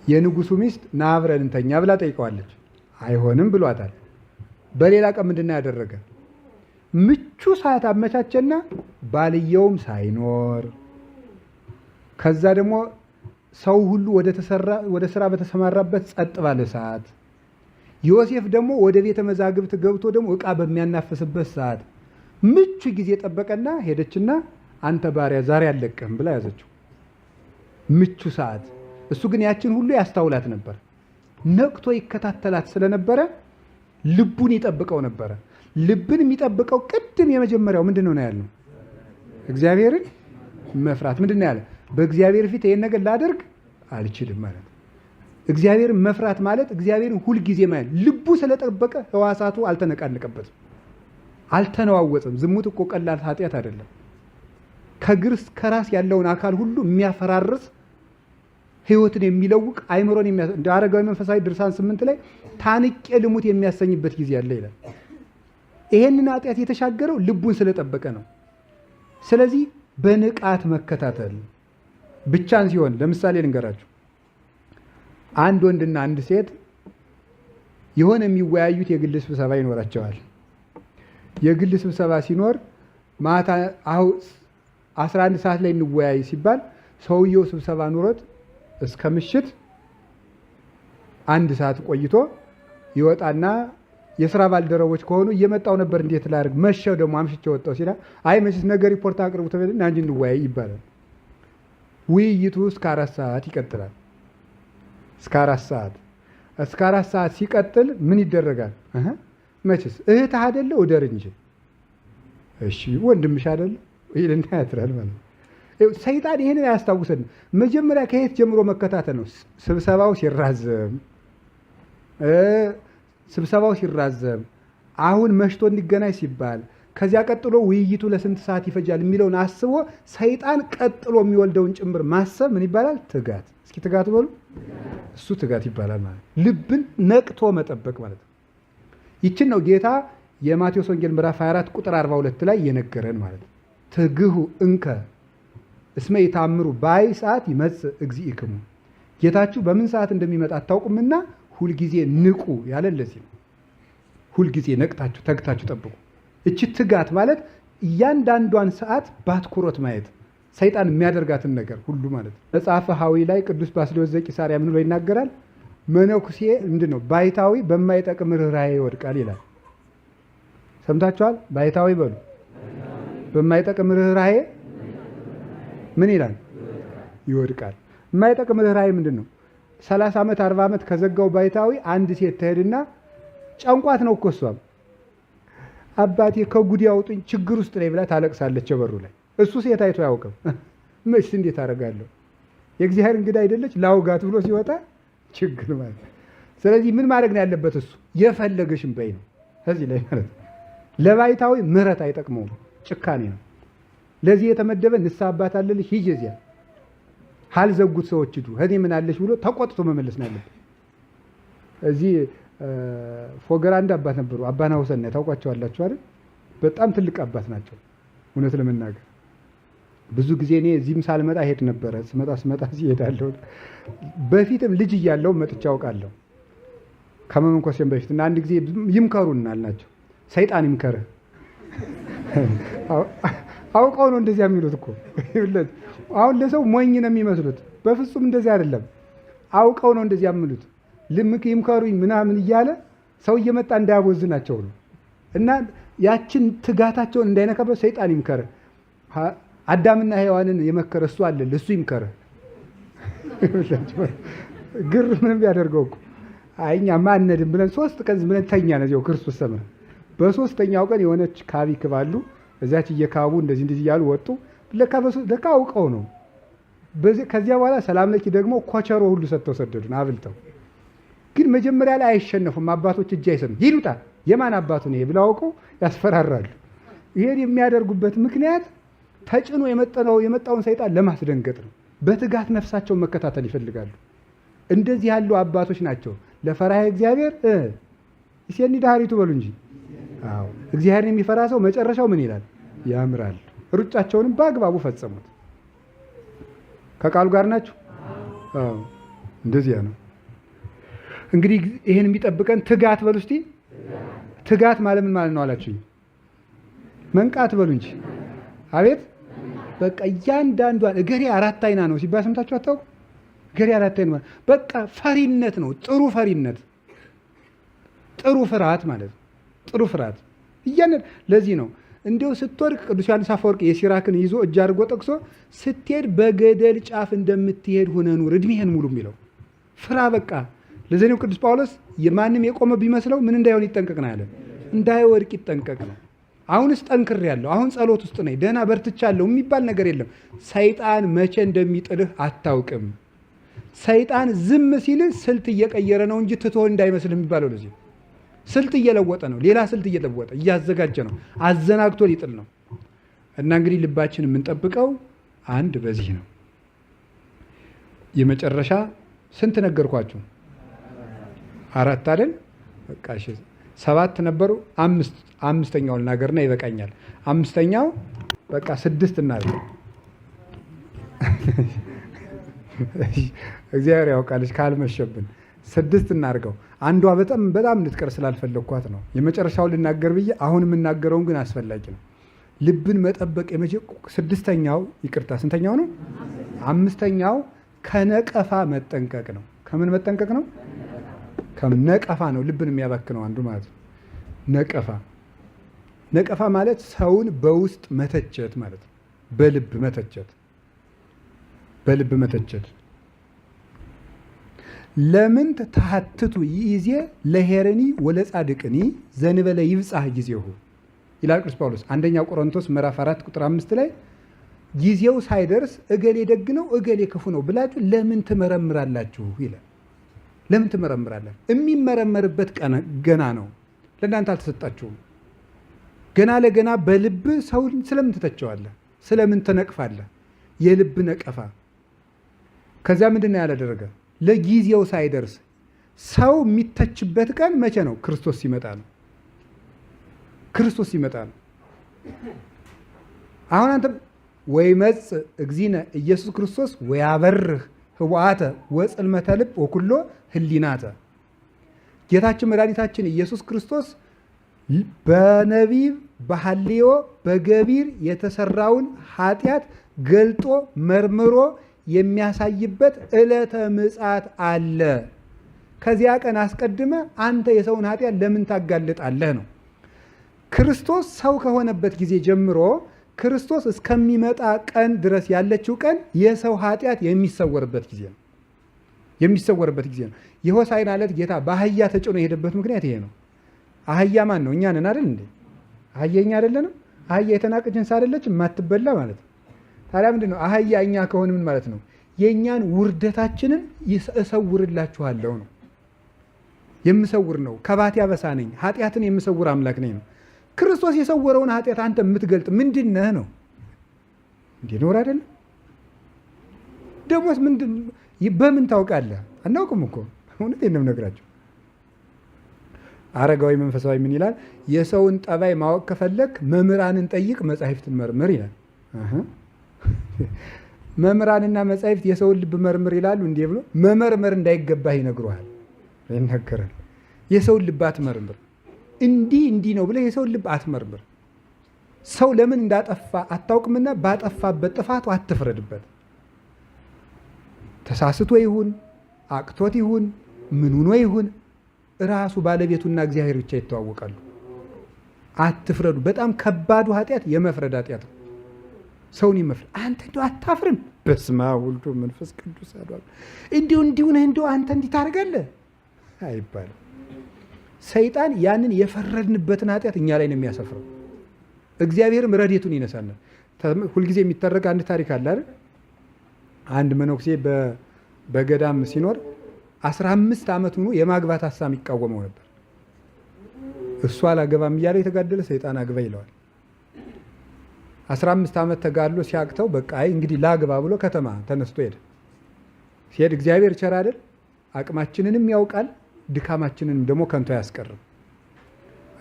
የንጉሱ ሚስት ና አብረን እንተኛ ብላ ጠይቀዋለች። አይሆንም ብሏታል። በሌላ ቀን ምንድን ነው ያደረገ? ምቹ ሰዓት አመቻቸና ባልየውም ሳይኖር ከዛ ደግሞ ሰው ሁሉ ወደ ስራ በተሰማራበት ጸጥ ባለ ሰዓት፣ ዮሴፍ ደግሞ ወደ ቤተ መዛግብት ገብቶ ደግሞ ዕቃ በሚያናፍስበት ሰዓት ምቹ ጊዜ ጠበቀና ሄደችና አንተ ባሪያ ዛሬ አልለቅህም ብላ ያዘችው። ምቹ ሰዓት። እሱ ግን ያችን ሁሉ ያስታውላት ነበር። ነቅቶ ይከታተላት ስለነበረ ልቡን ይጠብቀው ነበረ። ልብን የሚጠብቀው ቅድም የመጀመሪያው ምንድን ነው ያልነው? እግዚአብሔርን መፍራት። ምንድን ነው ያለ? በእግዚአብሔር ፊት ይሄን ነገር ላደርግ አልችልም ማለት። እግዚአብሔርን መፍራት ማለት እግዚአብሔርን ሁልጊዜ ማየት። ልቡ ስለጠበቀ ሕዋሳቱ አልተነቃነቀበትም፣ አልተነዋወፀም። ዝሙት እኮ ቀላል ኃጢአት አይደለም። ከግር እስከ ራስ ያለውን አካል ሁሉ የሚያፈራርስ ሕይወትን የሚለውቅ አይምሮን እንደ አረጋዊ መንፈሳዊ ድርሳን 8 ላይ ታንቄ ልሙት የሚያሰኝበት ጊዜ አለ ይላል። ይሄንን ኃጢአት የተሻገረው ልቡን ስለጠበቀ ነው። ስለዚህ በንቃት መከታተል ብቻን ሲሆን፣ ለምሳሌ ልንገራችሁ። አንድ ወንድና አንድ ሴት የሆነ የሚወያዩት የግል ስብሰባ ይኖራቸዋል። የግል ስብሰባ ሲኖር ማታ አሁን 11 ሰዓት ላይ እንወያይ ሲባል ሰውየው ስብሰባ ኑሮት እስከ ምሽት 1 ሰዓት ቆይቶ ይወጣና የስራ ባልደረቦች ከሆኑ እየመጣው ነበር እንዴት ላድርግ መሸው ደግሞ አምሽቼ ወጣሁ ሲላ አይ መቼስ ነገ ሪፖርት አቅርቡ ተብለን እንጂ እንወያይ ይባላል። ውይይቱ እስከ 4 ሰዓት ይቀጥላል። እስከ 4 ሰዓት እስከ 4 ሰዓት ሲቀጥል ምን ይደረጋል? መቼስ እህትህ አይደለ እደር እንጂ እሺ ወንድምሽ አይደለ ይልና ያትራል ማለት ነው። ሰይጣን ይሄንን አያስታውሰንም። መጀመሪያ ከየት ጀምሮ መከታተል ነው? ስብሰባው ሲራዘም አሁን መሽቶ እንዲገናኝ ሲባል ከዚያ ቀጥሎ ውይይቱ ለስንት ሰዓት ይፈጃል የሚለውን አስቦ ሰይጣን ቀጥሎ የሚወልደውን ጭምር ማሰብ ምን ይባላል? ትጋት። እስኪ ትጋት በሉ። እሱ ትጋት ይባላል ማለት ነው። ልብን ነቅቶ መጠበቅ ማለት ነው። ይችን ነው ጌታ የማቴዎስ ወንጌል ምዕራፍ 24 ቁጥር 42 ላይ የነገረን ማለት ነው። ትግሁ እንከ እስመ ይታምሩ ባይ ሰዓት ይመጽእ እግዚእክሙ፣ ጌታችሁ በምን ሰዓት እንደሚመጣ አታውቁምና ሁልጊዜ ንቁ ያለ ለዚህ ነው። ሁልጊዜ ነቅታችሁ ተግታችሁ ጠብቁ። እቺ ትጋት ማለት እያንዳንዷን ሰዓት ባትኩሮት ማየት፣ ሰይጣን የሚያደርጋትን ነገር ሁሉ ማለት ነው። መጽሐፈ ሐዊ ላይ ቅዱስ ባስልዮስ ዘቂሳርያ ምን ብሎ ይናገራል? መነኩሴ ምንድነው? ባይታዊ በማይጠቅም ርኅራኄ ይወድቃል ይላል። ሰምታችኋል? ባይታዊ በሉ። በማይጠቅም ርኅራኄ ምን ይላል? ይወድቃል። የማይጠቅም ርኅራኄ ምንድነው? 30 ዓመት 40 ዓመት ከዘጋው ባይታዊ አንድ ሴት ትሄድና ጨንቋት ነው እኮ እሷም አባቴ ከጉድ ያውጡኝ ችግር ውስጥ ነኝ ብላ ታለቅሳለች በሩ ላይ። እሱ ሴት አይቶ አያውቅም። መች እንዴት አደርጋለሁ የእግዚአብሔር እንግዳ አይደለች ላውጋት ብሎ ሲወጣ ችግር ማለት። ስለዚህ ምን ማድረግ ነው ያለበት? እሱ የፈለገሽን በይ ነው ከዚህ ላይ ማለት ነው። ለባይታዊ ምህረት አይጠቅመውም፣ ጭካኔ ነው። ለዚህ የተመደበ ንስሐ አባት አለልሽ ሂጂ እዚያ ካልዘጉት ሰዎች ሂዱ እኔ ምን አለሽ ብሎ ተቆጥቶ መመለስ ነው ያለበት። እዚህ ፎገራ አንድ አባት ነበሩ፣ አባ ናሁሰናይ ታውቋቸዋላችሁ አይደል? በጣም ትልቅ አባት ናቸው። እውነት ለመናገር ብዙ ጊዜ እኔ እዚህም ሳልመጣ ሄድ ነበረ። ስመጣ ስመጣ እዚህ እሄዳለሁ። በፊትም ልጅ እያለሁ መጥቼ አውቃለሁ ከመመንኮሴም በፊት። እና አንድ ጊዜ ይምከሩን አልናቸው። ሰይጣን ይምከርህ። አውቀው ነው እንደዚያ የሚሉት እኮ። አሁን ለሰው ሞኝ ነው የሚመስሉት። በፍጹም እንደዚያ አይደለም። አውቀው ነው እንደዚያ የሚሉት። ልምክ ይምከሩኝ ምናምን እያለ ሰው እየመጣ እንዳያቦዝናቸው ነው። እና ያችን ትጋታቸውን እንዳይነካበት ሰይጣን ይምከርህ። አዳምና ሔዋንን የመከረ እሱ አለ፣ እሱ ይምከርህ። ግር ምንም ቢያደርገው እኮ አይ እኛማ አንሄድም ብለን 3 ቀን ዝም ብለን ተኛን እዚያው ክርስቶስ ሰምረ። በሶስተኛው ቀን የሆነች ካቢ ክባሉ እዚያች እየካቡ እንደዚህ እንደዚህ እያሉ ወጡ። ለካ አውቀው ነው። ከዚያ በኋላ ሰላም ለኪ ደግሞ ኮቸሮ ሁሉ ሰጥተው ሰደዱን አብልተው። ግን መጀመሪያ ላይ አይሸነፉም። አባቶች እጅ አይሰጡም። ይሉጣ የማን አባቱ ነው ብለው አውቀው ያስፈራራሉ። ይሄን የሚያደርጉበት ምክንያት ተጭኖ የመጣውን ሰይጣን ለማስደንገጥ ነው። በትጋት ነፍሳቸውን መከታተል ይፈልጋሉ። እንደዚህ ያሉ አባቶች ናቸው ለፈራህ እግዚአብሔር ይሴኒ ዳህሪቱ በሉ እንጂ። አዎ እግዚአብሔርን የሚፈራ ሰው መጨረሻው ምን ይላል? ያምራል። ሩጫቸውንም በአግባቡ ፈጸሙት። ከቃሉ ጋር ናችሁ? አዎ እንደዚያ ነው። እንግዲህ ይሄን የሚጠብቀን ትጋት በሉ እስቲ። ትጋት ማለት ምን ማለት ነው አላችሁኝ? መንቃት በሉ እንጂ። አቤት በቃ እያንዳንዷን እገሌ አራት አይና ነው ሲባል ሰምታችሁ አታውቁም? እገሌ አራት አይና በቃ ፈሪነት ነው። ጥሩ ፈሪነት፣ ጥሩ ፍርሃት ማለት ነው። ጥሩ ፍርሃት ለዚህ ነው እንዲያው ስትወድቅ ቅዱስ ዮሐንስ አፈወርቅ የሲራክን ይዞ እጅ አድርጎ ጠቅሶ ስትሄድ በገደል ጫፍ እንደምትሄድ ሆነህ ኑር እድሜህን ሙሉ የሚለው ፍራ። በቃ ለዚህ ነው ቅዱስ ጳውሎስ የማንም የቆመ ቢመስለው ምን እንዳይሆን ይጠንቀቅ ነው ያለ። እንዳይወድቅ ይጠንቀቅ ነው። አሁንስ ጠንክሬያለሁ፣ አሁን ጸሎት ውስጥ ነኝ፣ ደህና በርትቻለሁ የሚባል ነገር የለም። ሰይጣን መቼ እንደሚጥልህ አታውቅም። ሰይጣን ዝም ሲልህ ስልት እየቀየረ ነው እንጂ ትቶ እንዳይመስልህ የሚባለው ለዚህ ነው። ስልት እየለወጠ ነው። ሌላ ስልት እየለወጠ እያዘጋጀ ነው። አዘናግቶ ሊጥል ነው። እና እንግዲህ ልባችን የምንጠብቀው አንድ በዚህ ነው። የመጨረሻ ስንት ነገርኳችሁ? 4 አይደል? በቃ እሺ 7 ነበሩ። አምስተኛው ልናገርና ይበቃኛል። አምስተኛው በቃ 6 እናድርግ። እግዚአብሔር ያውቃልሽ ካልመሸብን 6 እናድርገው። አንዷ በጣም በጣም እንድትቀር ስላልፈለኳት ነው የመጨረሻውን ልናገር ብዬ አሁን የምናገረውን ግን አስፈላጊ ነው። ልብን መጠበቅ ስድስተኛው ይቅርታ ስንተኛው ነው? አምስተኛው ከነቀፋ መጠንቀቅ ነው። ከምን መጠንቀቅ ነው? ከነቀፋ ነው። ልብን የሚያባክነው አንዱ ማለት ነው። ነቀፋ ነቀፋ ማለት ሰውን በውስጥ መተቸት ማለት ነው። በልብ መተቸት፣ በልብ መተቸት። ለምን ተሐትቱ ይእዜ ለሄረኒ ወለጻድቅኒ ዘንበለ ይብጻሕ ጊዜሁ ይላል ቅዱስ ጳውሎስ አንደኛ ቆሮንቶስ ምዕራፍ 4 ቁጥር 5 ላይ ጊዜው ሳይደርስ እገሌ ደግ ነው እገሌ ክፉ ነው ብላችሁ ለምን ትመረምራላችሁ ይላል። ለምን ትመረምራላችሁ? የሚመረመርበት ቀን ገና ነው። ለእናንተ አልተሰጣችሁም። ገና ለገና በልብ ሰውን ስለምን ትተቸዋለህ? ስለምን ትነቅፋለህ? የልብ ነቀፋ። ከዚያ ምንድነው ያላደረገ? ለጊዜው ሳይደርስ ሰው የሚተችበት ቀን መቼ ነው? ክርስቶስ ሲመጣ ነው። ክርስቶስ ሲመጣ ነው። አሁን አንተ ወይመጽእ እግዚእነ ኢየሱስ ክርስቶስ ወያበርህ ህቡአተ ወጽልመተ ልብ ወኩሎ ህሊናተ። ጌታችን መድኃኒታችን ኢየሱስ ክርስቶስ በነቢብ በሐልዮ በገቢር የተሰራውን ኃጢአት ገልጦ መርምሮ የሚያሳይበት ዕለተ ምጽአት አለ። ከዚያ ቀን አስቀድመ አንተ የሰውን ኃጢአት ለምን ታጋልጣለህ ነው። ክርስቶስ ሰው ከሆነበት ጊዜ ጀምሮ ክርስቶስ እስከሚመጣ ቀን ድረስ ያለችው ቀን የሰው ኃጢአት የሚሰወርበት ጊዜ ነው። የሚሰወርበት ጊዜ ነው። የሆሳዕና ዕለት ጌታ በአህያ ተጭኖ የሄደበት ምክንያት ይሄ ነው። አህያ ማን ነው? እኛ ነን አይደል እንዴ? አህያ እኛ አይደለንም? አህያ የተናቀች እንስሳ አይደለች? የማትበላ ማለት ነው። ታዲያ ምንድን ነው አህያ እኛ ከሆነ ምን ማለት ነው? የእኛን ውርደታችንን እሰውርላችኋለሁ ነው። የምሰውር ነው። ከባቴ አበሳ ነኝ፣ ኃጢአትን የምሰውር አምላክ ነኝ ነው። ክርስቶስ የሰወረውን ኃጢአት አንተ የምትገልጥ ምንድን ነህ ነው? እንዴ ኖር አይደለም? ደግሞስ ምንድን በምን ታውቃለህ? አናውቅም እኮ። እውነቴን ነው የምነግራቸው። አረጋዊ መንፈሳዊ ምን ይላል? የሰውን ጠባይ ማወቅ ከፈለክ መምህራንን ጠይቅ፣ መጻሕፍትን መርምር ይላል። መምህራንና መጻሕፍት የሰውን ልብ መርምር ይላሉ እንዴ ብሎ መመርመር እንዳይገባህ ይነግሩሃል፣ ይነገራል። የሰውን ልብ አትመርምር፣ እንዲህ እንዲህ ነው ብለህ የሰውን ልብ አትመርምር። ሰው ለምን እንዳጠፋ አታውቅምና ባጠፋበት ጥፋቱ አትፍረድበት። ተሳስቶ ይሁን አቅቶት ይሁን ምን ሆኖ ይሁን ራሱ ባለቤቱና እግዚአብሔር ብቻ ይተዋወቃሉ። አትፍረዱ። በጣም ከባዱ ኃጢአት የመፍረድ ኃጢአት ነው። ሰውን ይመፍረድ። አንተ እንደው አታፍርም? በስመ አብ ወልድ መንፈስ ቅዱስ አሐዱ እንዲሁ እንዲሁ ነህ፣ እንደው አንተ እንዲህ ታደርጋለህ አይባልም። ሰይጣን ያንን የፈረድንበትን ኃጢአት እኛ ላይ ነው የሚያሰፍረው። እግዚአብሔርም ረድኤቱን ይነሳናል። ሁልጊዜ የሚተረክ አንድ ታሪክ አለ አይደል? አንድ መነኩሴ በገዳም ሲኖር 15 ዓመት ሆኖ የማግባት ሀሳብ ይቃወመው ነበር። እሱ አላገባም እያለ የተጋደለ ሰይጣን አግባ ይለዋል። 15 ዓመት ተጋድሎ ሲያቅተው በቃ አይ እንግዲህ ላግባ ብሎ ከተማ ተነስቶ ሄደ። ሲሄድ እግዚአብሔር ቸር አይደል? አቅማችንንም ያውቃል፣ ድካማችንንም ደግሞ ከንቱ አያስቀርም።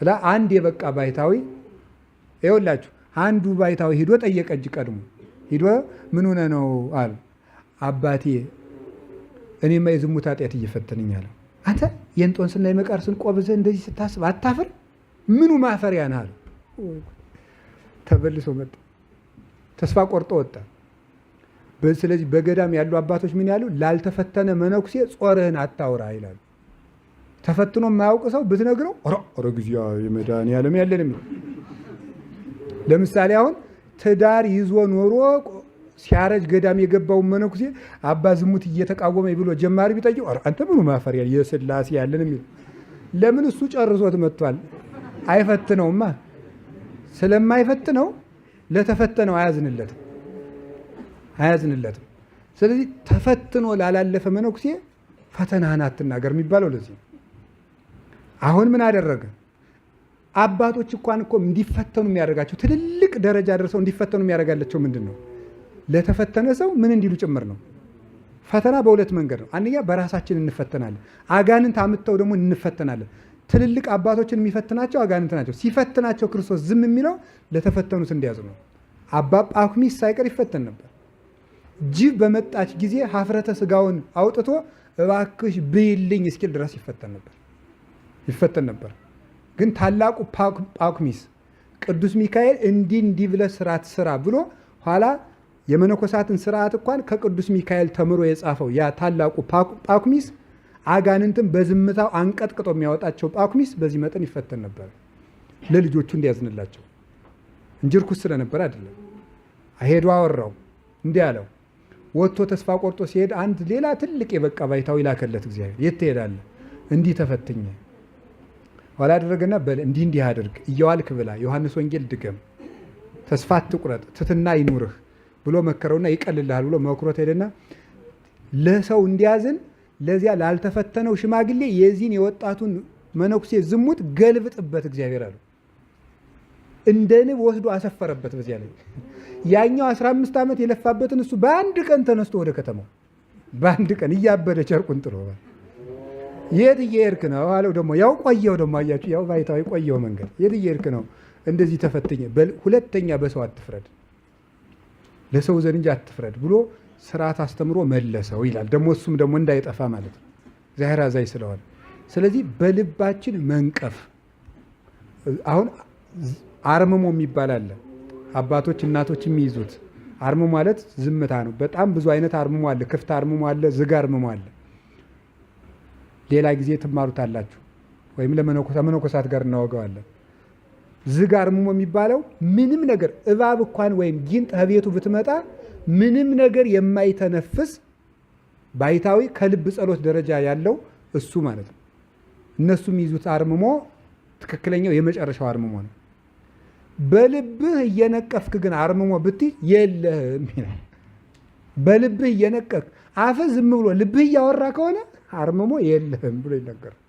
እና አንድ የበቃ ባይታዊ ይኸውላችሁ፣ አንዱ ባይታዊ ሂዶ ጠየቀ። እጅ ቀድሞ ሂዶ ምን ሆነ ነው አለ። አባቴ እኔማ የዝሙት ኃጢአት እየፈተነኝ አለ። አንተ የእንጦንስና የመቃርስን ቆብ ይዘህ እንደዚህ ስታስብ አታፍር? ምኑ ማፈሪያ ነህ አለ። ተበልሶ መጣ። ተስፋ ቆርጦ ወጣ። ስለዚህ በገዳም ያሉ አባቶች ምን ያሉ? ላልተፈተነ መነኩሴ ጾርህን አታውራ ይላሉ። ተፈትኖ የማያውቅ ሰው ብትነግረው ኧረ ኧረ ጊዜያ የመድኃኒዓለም ያለን የሚለው። ለምሳሌ አሁን ትዳር ይዞ ኖሮ ሲያረጅ ገዳም የገባውን መነኩሴ አባ ዝሙት እየተቃወመ ብሎ ጀማሪ ቢጠይቀው ኧረ አንተ ምኑ ማፈሪያ የስላሴ ያለን የሚለው። ለምን? እሱ ጨርሶት መጥቷል። አይፈትነውማ። ስለማይፈትነው ለተፈተነው አያዝንለትም አያዝንለትም። ስለዚህ ተፈትኖ ላላለፈ መነኩሴ ፈተናህን አትናገር የሚባለው ለዚህ ነው። አሁን ምን አደረገ? አባቶች እንኳን እኮ እንዲፈተኑ የሚያደርጋቸው ትልልቅ ደረጃ ደርሰው እንዲፈተኑ የሚያደርጋቸው ምንድን ነው? ለተፈተነ ሰው ምን እንዲሉ ጭምር ነው። ፈተና በሁለት መንገድ ነው። አንደኛ በራሳችን እንፈተናለን። አጋንንት አምጥተው ደግሞ እንፈተናለን። ትልልቅ አባቶችን የሚፈትናቸው አጋንንት ናቸው። ሲፈትናቸው ክርስቶስ ዝም የሚለው ለተፈተኑት እንዲያዝ ነው። አባ ጳኩሚስ ሳይቀር ይፈተን ነበር። ጅብ በመጣች ጊዜ ሀፍረተ ስጋውን አውጥቶ እባክሽ ብይልኝ እስኪል ድረስ ይፈተን ነበር ይፈተን ነበር። ግን ታላቁ ጳኩሚስ ቅዱስ ሚካኤል እንዲህ እንዲህ ብለህ ስርዓት ስራ ብሎ ኋላ የመነኮሳትን ስርዓት እንኳን ከቅዱስ ሚካኤል ተምሮ የጻፈው ያ ታላቁ ጳኩሚስ አጋንንትን በዝምታው አንቀጥቅጦ የሚያወጣቸው ጳኩሚስ በዚህ መጠን ይፈተን ነበር። ለልጆቹ እንዲያዝንላቸው እንጂ ርኩስ ስለነበር አይደለም። ሄዶ አወራው፣ እንዲህ አለው። ወጥቶ ተስፋ ቆርጦ ሲሄድ አንድ ሌላ ትልቅ የበቃ ባይታዊ ላከለት እግዚአብሔር። የት ትሄዳለህ? እንዲህ ተፈትኜ። ኋላ አደረገና በል እንዲህ እንዲህ አድርግ፣ እየዋልክ ብላ፣ ዮሐንስ ወንጌል ድገም፣ ተስፋ አትቁረጥ፣ ትትና ይኑርህ ብሎ መከረውና ይቀልልሃል ብሎ መክሮት ሄደና ለሰው እንዲያዝን ለዚያ ላልተፈተነው ሽማግሌ የዚህን የወጣቱን መነኩሴ ዝሙት ገልብጥበት እግዚአብሔር አለው። እንደ ንብ ወስዶ አሰፈረበት በዚያ ላይ። ያኛው 15 ዓመት የለፋበትን እሱ በአንድ ቀን ተነስቶ ወደ ከተማው በአንድ ቀን እያበደ ጨርቁን ጥሎ የት እየሄድክ ነው አለው። ደግሞ ያው ቆየው ደግሞ አያችሁ፣ ያው ባይታዊ ቆየው መንገድ የት እየሄድክ ነው? እንደዚህ ተፈትኜ። ሁለተኛ በሰው አትፍረድ፣ ለሰው ዘንድ እንጂ አትፍረድ ብሎ ስርዓት አስተምሮ መለሰው ይላል። ደግሞ እሱም ደግሞ እንዳይጠፋ ማለት ነው እግዚአብሔር አዛኝ ስለሆነ። ስለዚህ በልባችን መንቀፍ። አሁን አርምሞ የሚባል አለ። አባቶች እናቶች የሚይዙት አርምሞ ማለት ዝምታ ነው። በጣም ብዙ አይነት አርምሞ አለ። ክፍት አርምሞ አለ፣ ዝግ አርምሞ አለ። ሌላ ጊዜ ትማሩታላችሁ ወይም ለመነኮሳት ጋር እናወገዋለን። ዝግ አርምሞ የሚባለው ምንም ነገር እባብ እንኳን ወይም ጊንጥ ከቤቱ ብትመጣ ምንም ነገር የማይተነፍስ ባይታዊ ከልብ ጸሎት ደረጃ ያለው እሱ ማለት ነው። እነሱ የሚይዙት አርምሞ ትክክለኛው የመጨረሻው አርምሞ ነው። በልብህ እየነቀፍክ ግን አርምሞ ብትይ የለህም ይላል። በልብህ እየነቀፍክ አፍህ ዝም ብሎ ልብህ እያወራ ከሆነ አርምሞ የለህም ብሎ ይነገራል።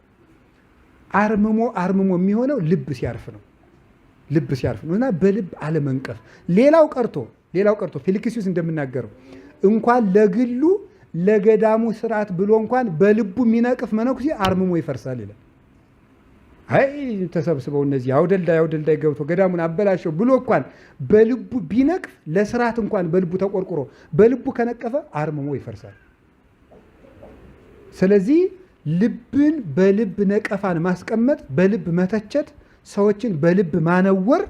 አርምሞ አርምሞ የሚሆነው ልብ ሲያርፍ ነው። ልብ ሲያርፍ ነው እና በልብ አለመንቀፍ። ሌላው ቀርቶ ሌላው ቀርቶ ፊልክስዩስ እንደምናገረው እንኳን ለግሉ ለገዳሙ ስርዓት ብሎ እንኳን በልቡ የሚነቅፍ መነኩሴ አርምሞ ይፈርሳል ይላል። አይ ተሰብስበው እነዚህ አውደልዳይ አውደልዳይ ገብቶ ገዳሙን አበላሸው ብሎ እንኳን በልቡ ቢነቅፍ ለስርዓት እንኳን በልቡ ተቆርቁሮ በልቡ ከነቀፈ አርምሞ ይፈርሳል። ስለዚህ ልብን በልብ ነቀፋን ማስቀመጥ፣ በልብ መተቸት፣ ሰዎችን በልብ ማነወር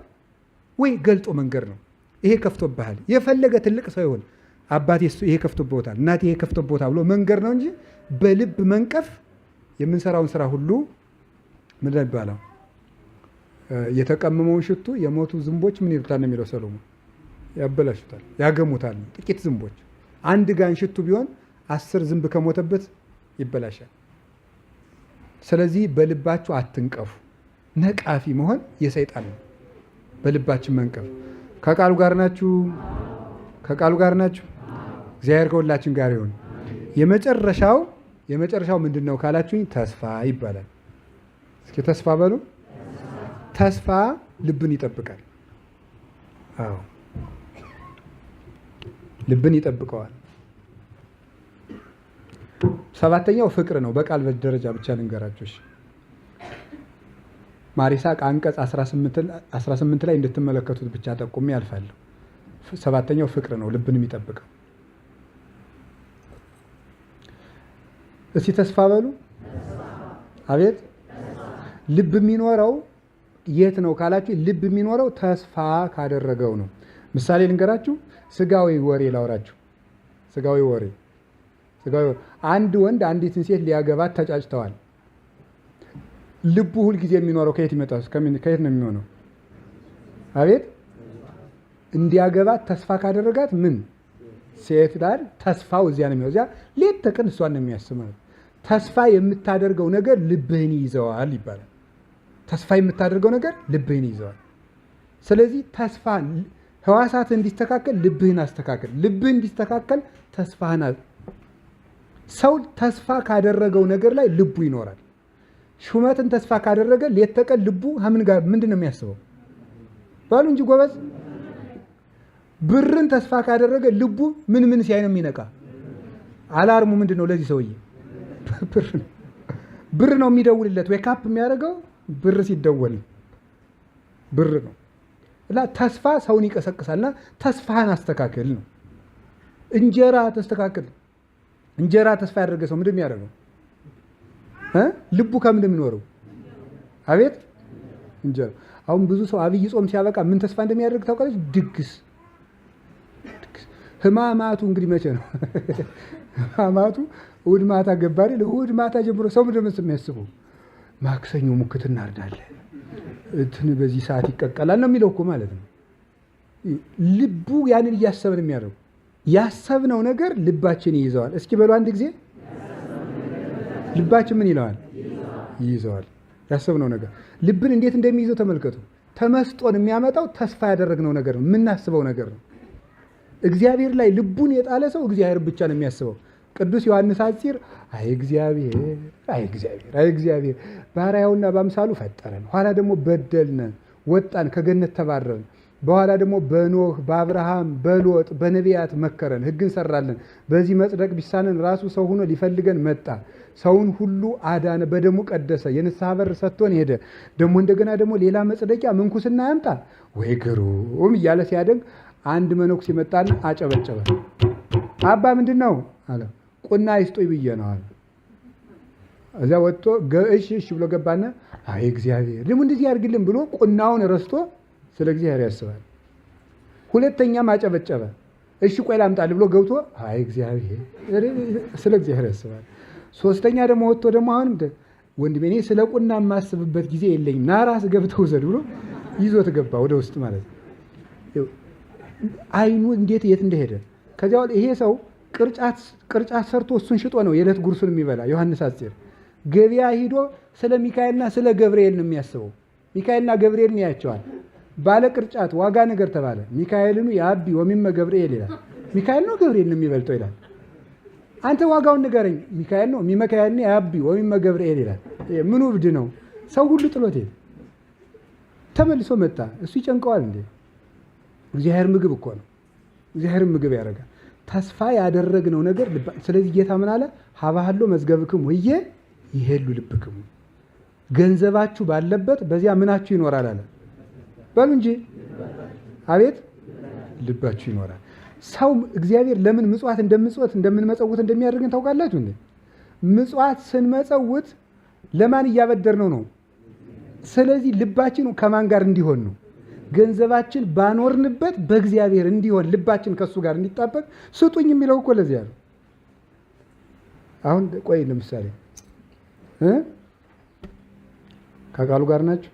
ወይ ገልጦ መንገር ነው። ይሄ ከፍቶብሃል፣ የፈለገ ትልቅ ሰው ይሁን አባቴ ይሄ ከፍቶብዎታል፣ እናቴ ይሄ ከፍቶብዎታል ብሎ መንገር ነው እንጂ በልብ መንቀፍ የምንሰራውን ስራ ሁሉ ምንድን ነው የሚባለው? የተቀመመውን ሽቱ የሞቱ ዝንቦች ምን ይሉታል ነው የሚለው ሰሎሞን፣ ያበላሹታል፣ ያገሙታል። ጥቂት ዝንቦች አንድ ጋን ሽቱ ቢሆን 10 ዝንብ ከሞተበት ይበላሻል። ስለዚህ በልባችሁ አትንቀፉ። ነቃፊ መሆን የሰይጣን ነው። በልባችን መንቀፍ። ከቃሉ ጋር ናችሁ? ከቃሉ ጋር ናችሁ? እግዚአብሔር ከሁላችን ጋር ይሁን። የመጨረሻው ምንድን ነው ካላችሁኝ፣ ተስፋ ይባላል። እስኪ ተስፋ በሉ። ተስፋ ልብን ይጠብቃል። አዎ ልብን ይጠብቀዋል። ሰባተኛው ፍቅር ነው። በቃል ደረጃ ብቻ ልንገራችሁ። ማር ይስሐቅ አንቀጽ 18 ላይ እንድትመለከቱት ብቻ ጠቁሜ ያልፋለሁ። ሰባተኛው ፍቅር ነው፣ ልብን የሚጠብቀው። እስቲ ተስፋ በሉ። አቤት ልብ የሚኖረው የት ነው ካላችሁ፣ ልብ የሚኖረው ተስፋ ካደረገው ነው። ምሳሌ ልንገራችሁ። ስጋዊ ወሬ ላውራችሁ። ስጋዊ ወሬ ስጋዊ ወሬ። አንድ ወንድ አንዲትን ሴት ሊያገባት ተጫጭተዋል። ልቡ ሁልጊዜ የሚኖረው ከየት ይመጣል? ከየት ነው የሚሆነው? አቤት እንዲያገባት ተስፋ ካደረጋት ምን ሴት ጋር ተስፋው እዚያ ነው የሚሆነው። እዚያ ሌት ተቀን እሷን ነው የሚያስበው። ተስፋ የምታደርገው ነገር ልብህን ይይዘዋል ይባላል። ተስፋ የምታደርገው ነገር ልብህን ይይዘዋል። ስለዚህ ተስፋ ህዋሳት እንዲስተካከል ልብህን አስተካከል። ልብህ እንዲስተካከል ተስፋህን ሰው ተስፋ ካደረገው ነገር ላይ ልቡ ይኖራል። ሹመትን ተስፋ ካደረገ ሌት ተቀን ልቡ ከምን ጋር ምንድን ነው የሚያስበው? በሉ እንጂ ጎበዝ። ብርን ተስፋ ካደረገ ልቡ ምን ምን ሲያይ ነው የሚነቃ? alarm ኡ ምንድን ነው ለዚህ ሰውዬ? ብር ነው። ብር ነው የሚደውልለት። wake up የሚያደርገው ብር ሲደወል ብር ነው። እና ተስፋ ሰውን ይቀሰቅሳልና ተስፋህን አስተካክል ነው። እንጀራ ተስተካክል። እንጀራ ተስፋ ያደረገ ሰው ምንድን ነው የሚያደርገው? ልቡ ከምንድን ነው የሚኖረው? አቤት እንጀራ። አሁን ብዙ ሰው አብይ ጾም ሲያበቃ ምን ተስፋ እንደሚያደርግ ታውቃለች? ድግስ። ህማማቱ እንግዲህ መቼ ነው? ህማማቱ እሑድ ማታ ገባ አይደል? እሑድ ማታ ጀምሮ ሰው ምንድን ነው የሚያስበው? ማክሰኞ ሙክት እናርዳለን፣ እንትን በዚህ ሰዓት ይቀቀላል ነው የሚለው እኮ ማለት ነው። ልቡ ያንን እያሰበ ነው የሚያደርገው። ያሰብነው ነገር ልባችን ይይዘዋል። እስኪ በሉ አንድ ጊዜ ልባችን ምን ይለዋል? ይይዘዋል። ያሰብነው ነገር ልብን እንዴት እንደሚይዘው ተመልከቱ። ተመስጦን የሚያመጣው ተስፋ ያደረግነው ነገር ነው፣ የምናስበው ነገር ነው። እግዚአብሔር ላይ ልቡን የጣለ ሰው እግዚአብሔር ብቻ ነው የሚያስበው። ቅዱስ ዮሐንስ ሐጺር አይ እግዚአብሔር፣ አይ እግዚአብሔር፣ አይ እግዚአብሔር ባሪያውና በአምሳሉ ፈጠረን፣ ኋላ ደግሞ በደልነ፣ ወጣን፣ ከገነት ተባረርን። በኋላ ደግሞ በኖህ በአብርሃም በሎጥ በነቢያት መከረን፣ ሕግን ሰራለን። በዚህ መጽደቅ ቢሳነን ራሱ ሰው ሆኖ ሊፈልገን መጣ። ሰውን ሁሉ አዳነ፣ በደሙ ቀደሰ፣ የንስሐ በር ሰጥቶን ሄደ። ደግሞ እንደገና ደግሞ ሌላ መጽደቂያ ምንኩስና ያምጣ ወይ ግሩም እያለ ሲያደንቅ አንድ መነኩሴ መጣና አጨበጨበ። አባ ምንድን ነው አለ። ቁና ይስጡኝ ብዬ ነው አለ። እዚያ ወጥቶ እሺ እሺ ብሎ ገባና አይ እግዚአብሔር ደግሞ እንደዚህ ያድርግልን ብሎ ቁናውን ረስቶ ስለ እግዚአብሔር ያስባል። ሁለተኛም አጨበጨበ። እሺ ቆይ ላምጣልህ ብሎ ገብቶ አይ እግዚአብሔር ስለ እግዚአብሔር ያስባል። ሶስተኛ ደግሞ ወጥቶ ደግሞ አሁንም ወንድሜ እኔ ስለ ቁና የማስብበት ጊዜ የለኝም፣ ና ራስህ ገብተህ ውሰድ ብሎ ይዞት ገባ ወደ ውስጥ ማለት ነው። አይኑ እንዴት የት እንደሄደ ከዚያ ይሄ ሰው ቅርጫት ሰርቶ እሱን ሽጦ ነው የዕለት ጉርሱን የሚበላ። ዮሐንስ ሐጺር ገበያ ሂዶ ስለ ሚካኤልና ስለ ገብርኤል ነው የሚያስበው። ሚካኤልና ገብርኤልን ያያቸዋል። ባለ ቅርጫት ዋጋ ነገር ተባለ። ሚካኤልኑ የአቢ ወሚመ ገብርኤል ይላል። ሚካኤል ነው ገብርኤል ነው የሚበልጠው ይላል። አንተ ዋጋውን ንገረኝ። ሚካኤል ነው ሚመካኤልን የአቢ ወሚመ ገብርኤል ይላል። ምኑ እብድ ነው? ሰው ሁሉ ጥሎት ሄደ። ተመልሶ መጣ። እሱ ይጨንቀዋል እንዴ? እግዚአብሔር ምግብ እኮ ነው። እግዚአብሔር ምግብ ያደርጋል። ተስፋ ያደረግነው ነገር። ስለዚህ ጌታ ምን አለ? ሀባሃሎ መዝገብክሙ ህየ ይሄሉ ልብክሙ። ገንዘባችሁ ባለበት በዚያ ምናችሁ ይኖራል አለ። በሉ እንጂ አቤት ልባችሁ ይኖራል። ሰው እግዚአብሔር ለምን ምጽዋት እንደምጽወት እንደምንመጸውት እንደሚያደርግን ታውቃላችሁ እንዴ? ምጽዋት ስንመጸውት ለማን እያበደርነው ነው? ስለዚህ ልባችን ከማን ጋር እንዲሆን ነው? ገንዘባችን ባኖርንበት በእግዚአብሔር እንዲሆን ልባችን ከሱ ጋር እንዲጣበቅ ስጡኝ የሚለው እኮ ለዚያ ነው። አሁን ቆይ ለምሳሌ ከቃሉ ጋር ናችሁ?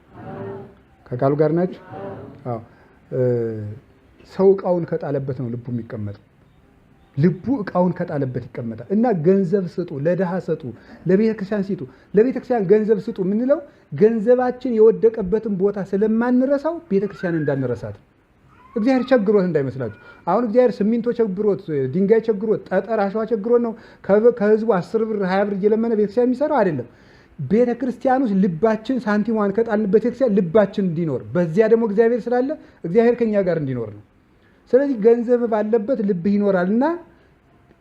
ከቃሉ ጋር ናችሁ? አዎ። ሰው እቃውን ከጣለበት ነው ልቡ የሚቀመጠው። ልቡ እቃውን ከጣለበት ይቀመጣል። እና ገንዘብ ስጡ፣ ለድሃ ስጡ፣ ለቤተ ክርስቲያን ስጡ። ለቤተ ክርስቲያን ገንዘብ ስጡ የምንለው ገንዘባችን የወደቀበትን ቦታ ስለማንረሳው ቤተ ክርስቲያን እንዳንረሳት። እግዚአብሔር ቸግሮት እንዳይመስላችሁ። አሁን እግዚአብሔር ሲሚንቶ ቸግሮት፣ ድንጋይ ቸግሮት፣ ጠጠር አሸዋ ቸግሮት ነው ከህዝቡ 10 ብር 20 ብር እየለመነ ቤተክርስቲያን የሚሰራው አይደለም። ቤተ ክርስቲያን ውስጥ ልባችን ሳንቲሟን ከጣልንበት ቤተክርስቲያን ልባችን እንዲኖር፣ በዚያ ደግሞ እግዚአብሔር ስላለ እግዚአብሔር ከኛ ጋር እንዲኖር ነው። ስለዚህ ገንዘብ ባለበት ልብህ ይኖራል እና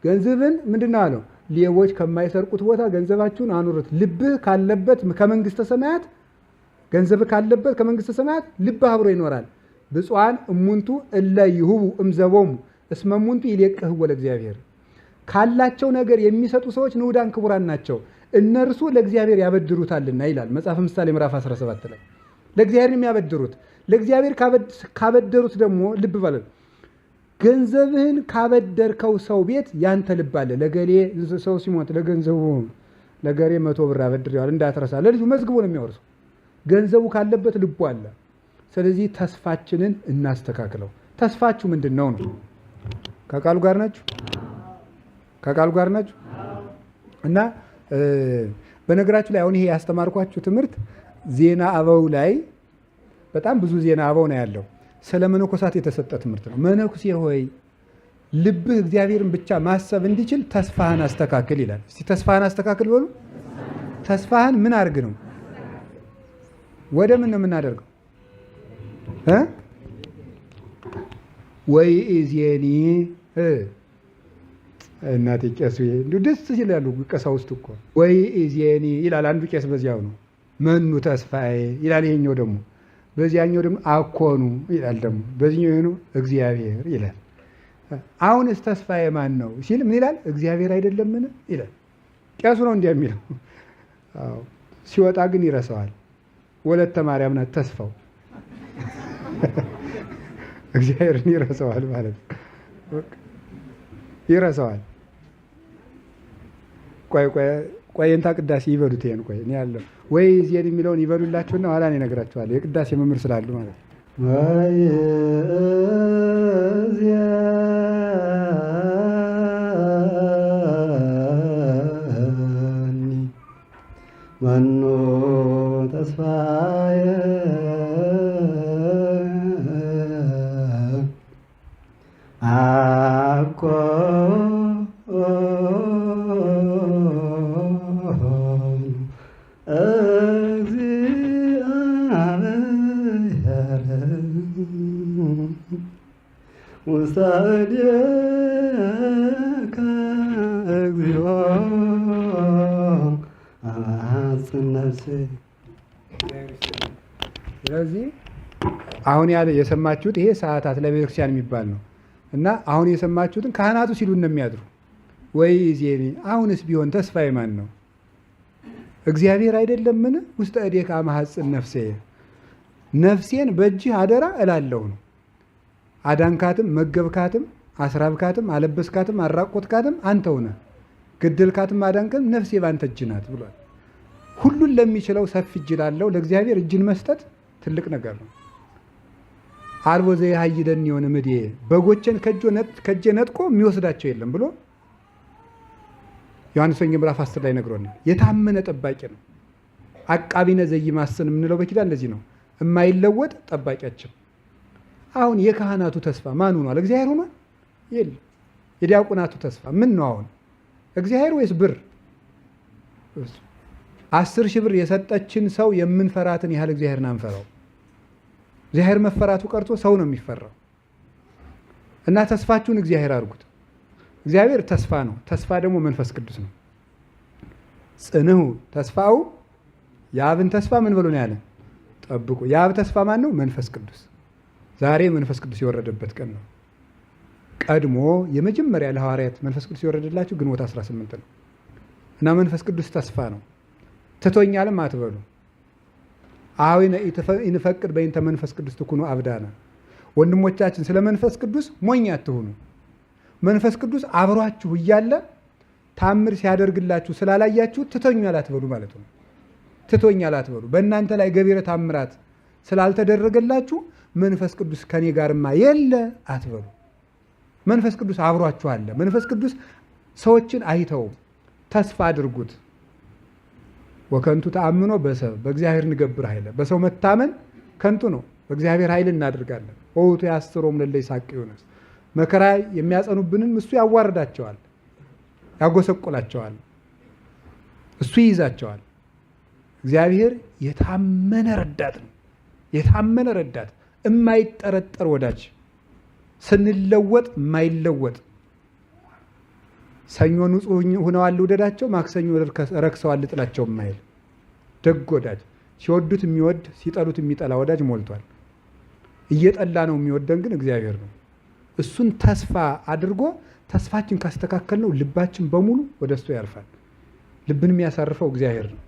ገንዘብን ምንድን ነው አለው? ሌቦች ከማይሰርቁት ቦታ ገንዘባችሁን አኑሩት። ልብህ ካለበት ከመንግስተ ሰማያት ገንዘብህ ካለበት ከመንግስተ ሰማያት ልብህ አብሮ ይኖራል። ብፁዓን እሙንቱ እለ ይሁቡ እምዘቦሙ እስመ እሙንቱ ይሌቅህዎ ለእግዚአብሔር። ካላቸው ነገር የሚሰጡ ሰዎች ንዑዳን ክቡራን ናቸው፣ እነርሱ ለእግዚአብሔር ያበድሩታልና ይላል መጽሐፈ ምሳሌ ምዕራፍ 17 ላይ። ለእግዚአብሔር የሚያበድሩት ለእግዚአብሔር ካበደሩት ደግሞ ልብ በሉ። ገንዘብህን ካበደርከው ሰው ቤት ያንተ ልብ አለ። ለገሌ ሰው ሲሞት ለገንዘቡ ለገሬ 100 ብር አበድሬዋለሁ እንዳትረሳ፣ ለልጁ መዝግቦ ነው የሚያወርሰው። ገንዘቡ ካለበት ልቡ አለ። ስለዚህ ተስፋችንን እናስተካክለው። ተስፋችሁ ምንድን ነው ነው? ከቃሉ ጋር ናችሁ? ከቃሉ ጋር ናችሁ? እና በነገራችሁ ላይ አሁን ይሄ ያስተማርኳችሁ ትምህርት ዜና አበው ላይ በጣም ብዙ ዜና አበው ነው ያለው። ስለ መነኮሳት የተሰጠ ትምህርት ነው። መነኩሴ ሆይ ልብህ እግዚአብሔርን ብቻ ማሰብ እንዲችል ተስፋህን አስተካክል ይላል። እስቲ ተስፋህን አስተካክል በሉ። ተስፋህን ምን አድርግ ነው? ወደ ምን ነው የምናደርገው? ወይ እዜኒ እናቴ ቄሱ እንዲሁ ደስ ይላሉ ቀሳውስት እኮ። ወይ እዜኒ ይላል አንዱ ቄስ፣ በዚያው ነው መኑ ተስፋዬ ይላል። ይሄኛው ደግሞ በዚያኛው ደግሞ አኮኑ ይላል። ደግሞ በዚህኛው የሆነው እግዚአብሔር ይላል። አሁንስ ተስፋዬ ማን ነው ሲል ምን ይላል? እግዚአብሔር አይደለምን ይላል። ቄሱ ነው እንዲያ የሚለው። አዎ ሲወጣ ግን ይረሳዋል። ወለተ ማርያም ናት ተስፋው። እግዚአብሔርን ይረሳዋል ማለት ነው። ይረሳዋል። ቆይ ቆይ ቆይ እንታ ቅዳሴ ይበሉት ይሄን ቆይ እኔ ያለው ወይ ዜን የሚለውን ይበሉላችሁና ኋላ እኔ እነግራችኋለሁ። የቅዳሴ መምህር ስላሉ ማለት ነው። ወይ እዜኒ መኑ ተስፋዬ አኮ እግዚአብሔር ውስተ እዴከ እግዚኦ አማጽን ነፍሴ። ስለዚህ አሁን ያለ የሰማችሁት ይሄ ሰዓታት ለቤተክርስቲያን የሚባል ነው። እና አሁን የሰማችሁትን ካህናቱ ሲሉ እንደሚያድሩ ወይ ዜኒ አሁንስ ቢሆን ተስፋዬ ማን ነው? እግዚአብሔር አይደለምን? ውስተ እዴከ አማሐጽን ነፍሴ፣ ነፍሴን በእጅህ አደራ እላለሁ ነው። አዳንካትም፣ መገብካትም፣ አስራብካትም፣ አለበስካትም፣ አራቆትካትም አንተው ነህ። ገደልካትም፣ አዳንካትም ነፍሴ ባንተ እጅ ናት ብሏል። ሁሉን ለሚችለው ሰፊ እጅ ላለው ለእግዚአብሔር እጅን መስጠት ትልቅ ነገር ነው። አልቦ ዘየሀይለኒ የሆነ ምድዬ በጎቼን ከእጄ ነጥቆ የሚወስዳቸው የለም ብሎ ዮሐንስ ወንጌል ምዕራፍ 10 ላይ ነግሮናል። የታመነ ጠባቂ ነው። አቃቢነ ዘይማስን የምንለው በኪዳን እንደዚህ ነው። የማይለወጥ ጠባቂያችን። አሁን የካህናቱ ተስፋ ማን ሆኗል? እግዚአብሔር ሆኗል? የለም። የዲያቆናቱ ተስፋ ምን ነው አሁን? እግዚአብሔር ወይስ ብር? 10 ሺህ ብር የሰጠችን ሰው የምንፈራትን ያህል እግዚአብሔርን አንፈራው። እግዚአብሔር መፈራቱ ቀርቶ ሰው ነው የሚፈራው። እና ተስፋችሁን እግዚአብሔር አድርጉት። እግዚአብሔር ተስፋ ነው። ተስፋ ደግሞ መንፈስ ቅዱስ ነው። ጽንሁ ተስፋው የአብን ተስፋ ምን ብሎ ነው ያለ? ጠብቁ። የአብ ተስፋ ማን ነው? መንፈስ ቅዱስ። ዛሬ መንፈስ ቅዱስ የወረደበት ቀን ነው። ቀድሞ የመጀመሪያ ለሐዋርያት መንፈስ ቅዱስ የወረደላቸው ግንቦት 18 ነው። እና መንፈስ ቅዱስ ተስፋ ነው። ትቶኛልም አትበሉ። አዊነ ኢንፈቅድ በእንተ መንፈስ ቅዱስ ትኩኑ አብዳነ። ወንድሞቻችን ስለ መንፈስ ቅዱስ ሞኝ አትሁኑ። መንፈስ ቅዱስ አብሯችሁ እያለ ታምር ሲያደርግላችሁ ስላላያችሁ ትቶኛል አትበሉ ማለት ነው። ትቶኛል አትበሉ። በእናንተ ላይ ገቢረ ታምራት ስላልተደረገላችሁ መንፈስ ቅዱስ ከኔ ጋርማ የለ አትበሉ። መንፈስ ቅዱስ አብሯችሁ አለ። መንፈስ ቅዱስ ሰዎችን አይተውም። ተስፋ አድርጉት። ወከንቱ ተአምኖ በሰብ በእግዚአብሔር ንገብር ኃይለ፣ በሰው መታመን ከንቱ ነው፣ በእግዚአብሔር ኃይል እናደርጋለን። ወውቱ ያስሮም ለለ ይሳቅዩነ፣ መከራ የሚያጸኑብንን እሱ ያዋርዳቸዋል፣ ያጎሰቁላቸዋል፣ እሱ ይይዛቸዋል። እግዚአብሔር የታመነ ረዳት ነው። የታመነ ረዳት፣ የማይጠረጠር ወዳጅ፣ ስንለወጥ የማይለወጥ፣ ሰኞ ንጹሕ ሆነዋል ልውደዳቸው፣ ማክሰኞ ረክሰዋል ልጥላቸው የማይል ደግ ወዳጅ፣ ሲወዱት የሚወድ ሲጠሉት የሚጠላ ወዳጅ ሞልቷል። እየጠላ ነው የሚወደን ግን እግዚአብሔር ነው። እሱን ተስፋ አድርጎ ተስፋችን ካስተካከልነው ልባችን በሙሉ ወደ እሱ ያርፋል። ልብን የሚያሳርፈው እግዚአብሔር ነው።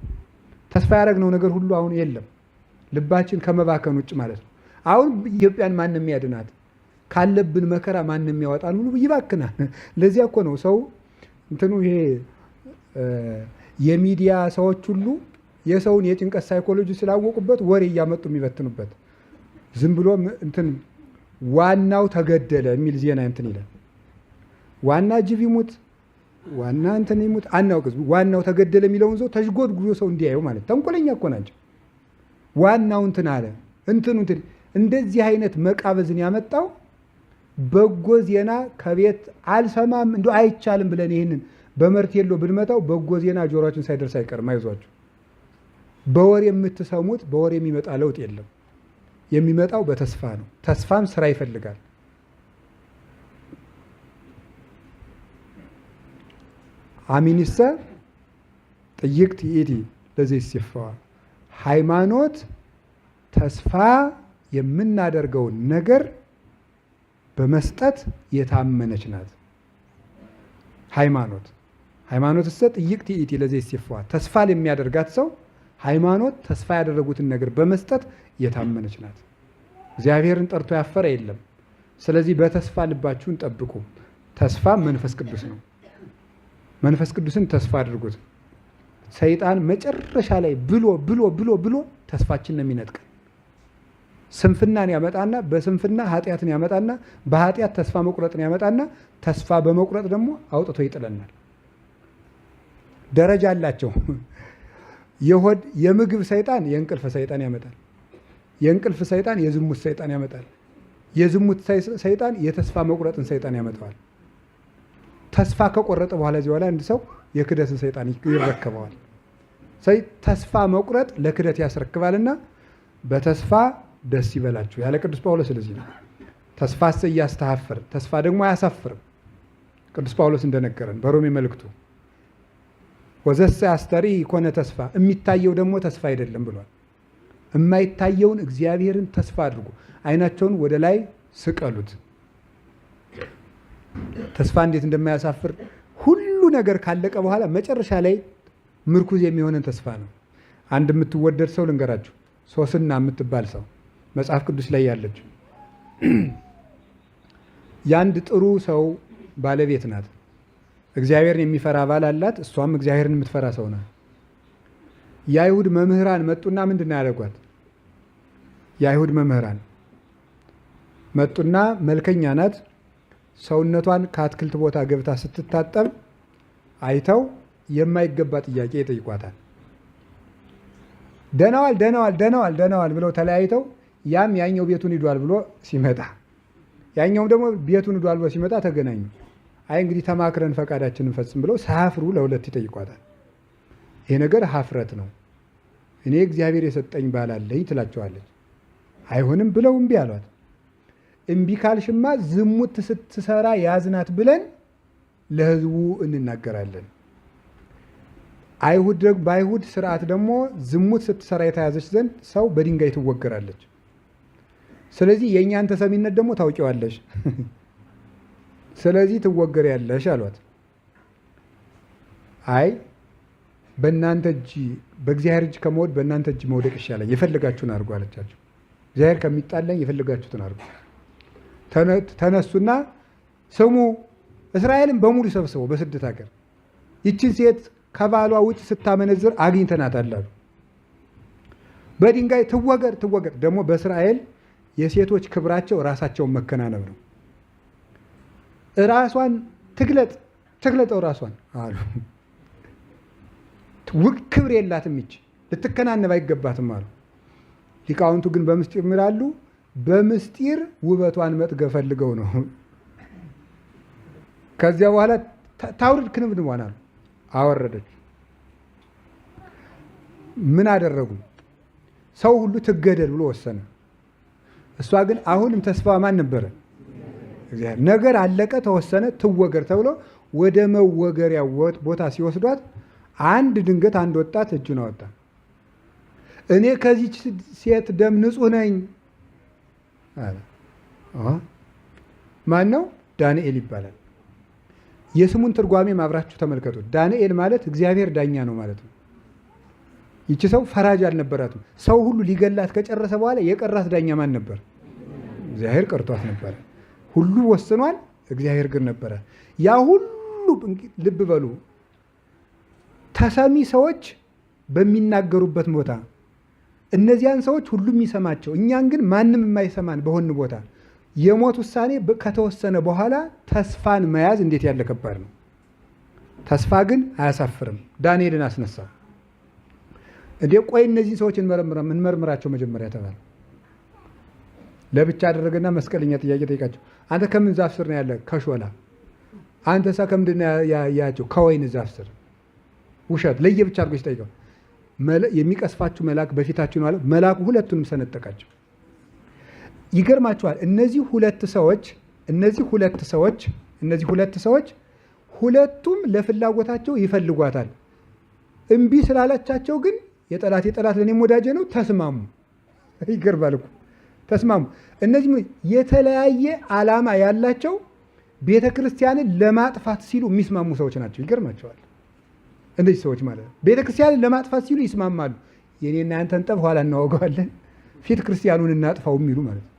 ተስፋ ያደረግነው ነገር ሁሉ አሁን የለም፣ ልባችን ከመባከን ውጭ ማለት ነው። አሁን ኢትዮጵያን ማንም ያድናት ካለብን መከራ ማንም ያወጣን ሁሉ ይባክናል። ለዚያ እኮ ነው ሰው እንትኑ ይሄ የሚዲያ ሰዎች ሁሉ የሰውን የጭንቀት ሳይኮሎጂ ስላወቁበት ወሬ እያመጡ የሚበትኑበት። ዝም ብሎ እንትን ዋናው ተገደለ የሚል ዜና እንትን ይላል። ዋና ጅብ ይሙት ዋና እንትን ይሙት አናውቅ። ዋናው ተገደለ የሚለውን ሰው ተሽጎድጉዶ ሰው እንዲያየው ማለት ተንኮለኛ እኮ ናቸው። ዋናው እንትን አለ እንትኑ እንትን እንደዚህ አይነት መቃበዝን ያመጣው በጎ ዜና ከቤት አልሰማም እንደ አይቻልም ብለን ይህንን በመርቴሎ ብንመታው በጎ ዜና ጆሮአችን ሳይደርስ አይቀርም። አይዟችሁ። በወሬ የምትሰሙት በወሬ የሚመጣ ለውጥ የለም። የሚመጣው በተስፋ ነው። ተስፋም ስራ ይፈልጋል። አሚኒሰ ጥይቅት ይእቲ ለዘይሴፈዋ፣ ሃይማኖት ተስፋ የምናደርገውን ነገር በመስጠት የታመነች ናት። ሃይማኖት ሃይማኖትሰ ጥይቅት ይእቲ ለዘይሴፈዋ፣ ተስፋ ለሚያደርጋት ሰው ሃይማኖት ተስፋ ያደረጉትን ነገር በመስጠት የታመነች ናት። እግዚአብሔርን ጠርቶ ያፈረ የለም። ስለዚህ በተስፋ ልባችሁን ጠብቁ። ተስፋ መንፈስ ቅዱስ ነው። መንፈስ ቅዱስን ተስፋ አድርጉት። ሰይጣን መጨረሻ ላይ ብሎ ብሎ ብሎ ብሎ ተስፋችን ነው የሚነጥቀን። ስንፍናን ያመጣና በስንፍና ኃጢአትን ያመጣና በኃጢአት ተስፋ መቁረጥን ያመጣና ተስፋ በመቁረጥ ደግሞ አውጥቶ ይጥለናል። ደረጃ አላቸው። የሆድ የምግብ ሰይጣን የእንቅልፍ ሰይጣን ያመጣል። የእንቅልፍ ሰይጣን የዝሙት ሰይጣን ያመጣል። የዝሙት ሰይጣን የተስፋ መቁረጥን ሰይጣን ያመጣዋል። ተስፋ ከቆረጠ በኋላ እዚህ በኋላ አንድ ሰው የክደትን ሰይጣን ይረከበዋል። ተስፋ መቁረጥ ለክደት ያስረክባልና በተስፋ ደስ ይበላችሁ ያለ ቅዱስ ጳውሎስ ስለዚህ ነው። ተስፋስ እያስተሐፍር፣ ተስፋ ደግሞ አያሳፍርም። ቅዱስ ጳውሎስ እንደነገረን በሮሜ መልእክቱ ወዘሰ ያስተርኢ ኮነ ተስፋ፣ የሚታየው ደግሞ ተስፋ አይደለም ብሏል። የማይታየውን እግዚአብሔርን ተስፋ አድርጉ፣ አይናቸውን ወደ ላይ ስቀሉት። ተስፋ እንዴት እንደማያሳፍር ሁሉ ነገር ካለቀ በኋላ መጨረሻ ላይ ምርኩዝ የሚሆነን ተስፋ ነው። አንድ የምትወደድ ሰው ልንገራችሁ፣ ሶስና የምትባል ሰው መጽሐፍ ቅዱስ ላይ ያለችው የአንድ ጥሩ ሰው ባለቤት ናት። እግዚአብሔርን የሚፈራ ባል አላት። እሷም እግዚአብሔርን የምትፈራ ሰው ናት። የአይሁድ መምህራን መጡና ምንድን ነው ያደረጓት? የአይሁድ መምህራን መጡና መልከኛ ናት፣ ሰውነቷን ከአትክልት ቦታ ገብታ ስትታጠብ አይተው የማይገባ ጥያቄ ይጠይቋታል። ደህናዋል ደህናዋል ደህናዋል ደህናዋል ብለው ተለያይተው ያም ያኛው ቤቱን ሂዷል ብሎ ሲመጣ ያኛውም ደግሞ ቤቱን ሂዷል ብሎ ሲመጣ ተገናኙ። አይ እንግዲህ ተማክረን ፈቃዳችንን ፈጽም ብለው ሳያፍሩ ለሁለት ይጠይቋታል። ይሄ ነገር ሀፍረት ነው፣ እኔ እግዚአብሔር የሰጠኝ ባል አለኝ ትላቸዋለች። አይሆንም ብለው እምቢ አሏት። እምቢ ካልሽማ ዝሙት ስትሰራ ያዝናት ብለን ለሕዝቡ እንናገራለን። አይሁድ በአይሁድ ስርዓት ደግሞ ዝሙት ስትሰራ የተያዘች ዘንድ ሰው በድንጋይ ትወገራለች። ስለዚህ የእኛን ተሰሚነት ደግሞ ታውቂዋለሽ፣ ስለዚህ ትወገሪያለሽ አሏት። አይ በእናንተ እጅ በእግዚአብሔር እጅ ከመወድ በእናንተ እጅ መውደቅ ይሻላል፣ የፈለጋችሁን አድርጉ አለቻቸው። እግዚአብሔር ከሚጣለኝ የፈለጋችሁትን አድርጉ። ተነሱና ስሙ እስራኤልን በሙሉ ሰብስበው በስደት ሀገር ይችን ሴት ከባሏ ውጭ ስታመነዝር አግኝተናታል አሉ። በድንጋይ ትወገር ትወገር። ደግሞ በእስራኤል የሴቶች ክብራቸው ራሳቸውን መከናነብ ነው። ራሷን ትግለጥ ትግለጠው ራሷን አሉ። ክብር የላትም ይች ልትከናነብ አይገባትም አሉ። ሊቃውንቱ ግን በምስጢር ይላሉ። በምስጢር ውበቷን መጥገብ ፈልገው ነው። ከዚያ በኋላ ታውርድ ክንብንቧን አሉ። አወረደች። ምን አደረጉ? ሰው ሁሉ ትገደል ብሎ ወሰነ። እሷ ግን አሁንም ተስፋ ማን ነበረ? እግዚአብሔር። ነገር አለቀ፣ ተወሰነ፣ ትወገር ተብሎ ወደ መወገሪያ ቦታ ሲወስዷት አንድ ድንገት አንድ ወጣት እጁን አወጣ። እኔ ከዚች ሴት ደም ንጹሕ ነኝ አለ። ማን ነው? ዳንኤል ይባላል። የስሙን ትርጓሜ ማብራችሁ ተመልከቱ። ዳንኤል ማለት እግዚአብሔር ዳኛ ነው ማለት ነው። ይቺ ሰው ፈራጅ አልነበራትም። ሰው ሁሉ ሊገላት ከጨረሰ በኋላ የቀራት ዳኛ ማን ነበር? እግዚአብሔር ቀርቷት ነበረ። ሁሉ ወስኗል፣ እግዚአብሔር ግን ነበረ። ያ ሁሉ ልብ በሉ፣ ተሰሚ ሰዎች በሚናገሩበት ቦታ እነዚያን ሰዎች ሁሉም የሚሰማቸው፣ እኛን ግን ማንም የማይሰማን በሆን ቦታ የሞት ውሳኔ ከተወሰነ በኋላ ተስፋን መያዝ እንዴት ያለ ከባድ ነው። ተስፋ ግን አያሳፍርም። ዳንኤልን አስነሳ። እንዴ ቆይ እነዚህን ሰዎች እንመርምራቸው መጀመሪያ ተባለ። ለብቻ አደረገና መስቀለኛ ጥያቄ ጠይቃቸው። አንተ ከምን ዛፍ ስር ነው ያለ? ከሾላ። አንተ ሳ ከምንድን ነው ያያቸው? ከወይን ዛፍ ስር። ውሸት ለየብቻ አድርጎ ሲጠይቀው የሚቀስፋችሁ መልአክ በፊታችሁ ነው አለ። መልአኩ ሁለቱንም ሰነጠቃቸው። ይገርማችኋል። እነዚህ ሁለት ሰዎች ሁለቱም ለፍላጎታቸው ይፈልጓታል። እምቢ ስላላቻቸው ግን የጠላት የጠላት ለእኔም ወዳጄ ነው ተስማሙ። ይገርማል እኮ ተስማሙ። እነዚህ የተለያየ ዓላማ ያላቸው ቤተ ክርስቲያንን ለማጥፋት ሲሉ የሚስማሙ ሰዎች ናቸው። ይገርማቸዋል። እነዚህ ሰዎች ማለት ነው ቤተ ክርስቲያንን ለማጥፋት ሲሉ ይስማማሉ። የኔና ያንተን ጠብ ኋላ እናወገዋለን፣ ፊት ክርስቲያኑን እናጥፋው የሚሉ ማለት ነው።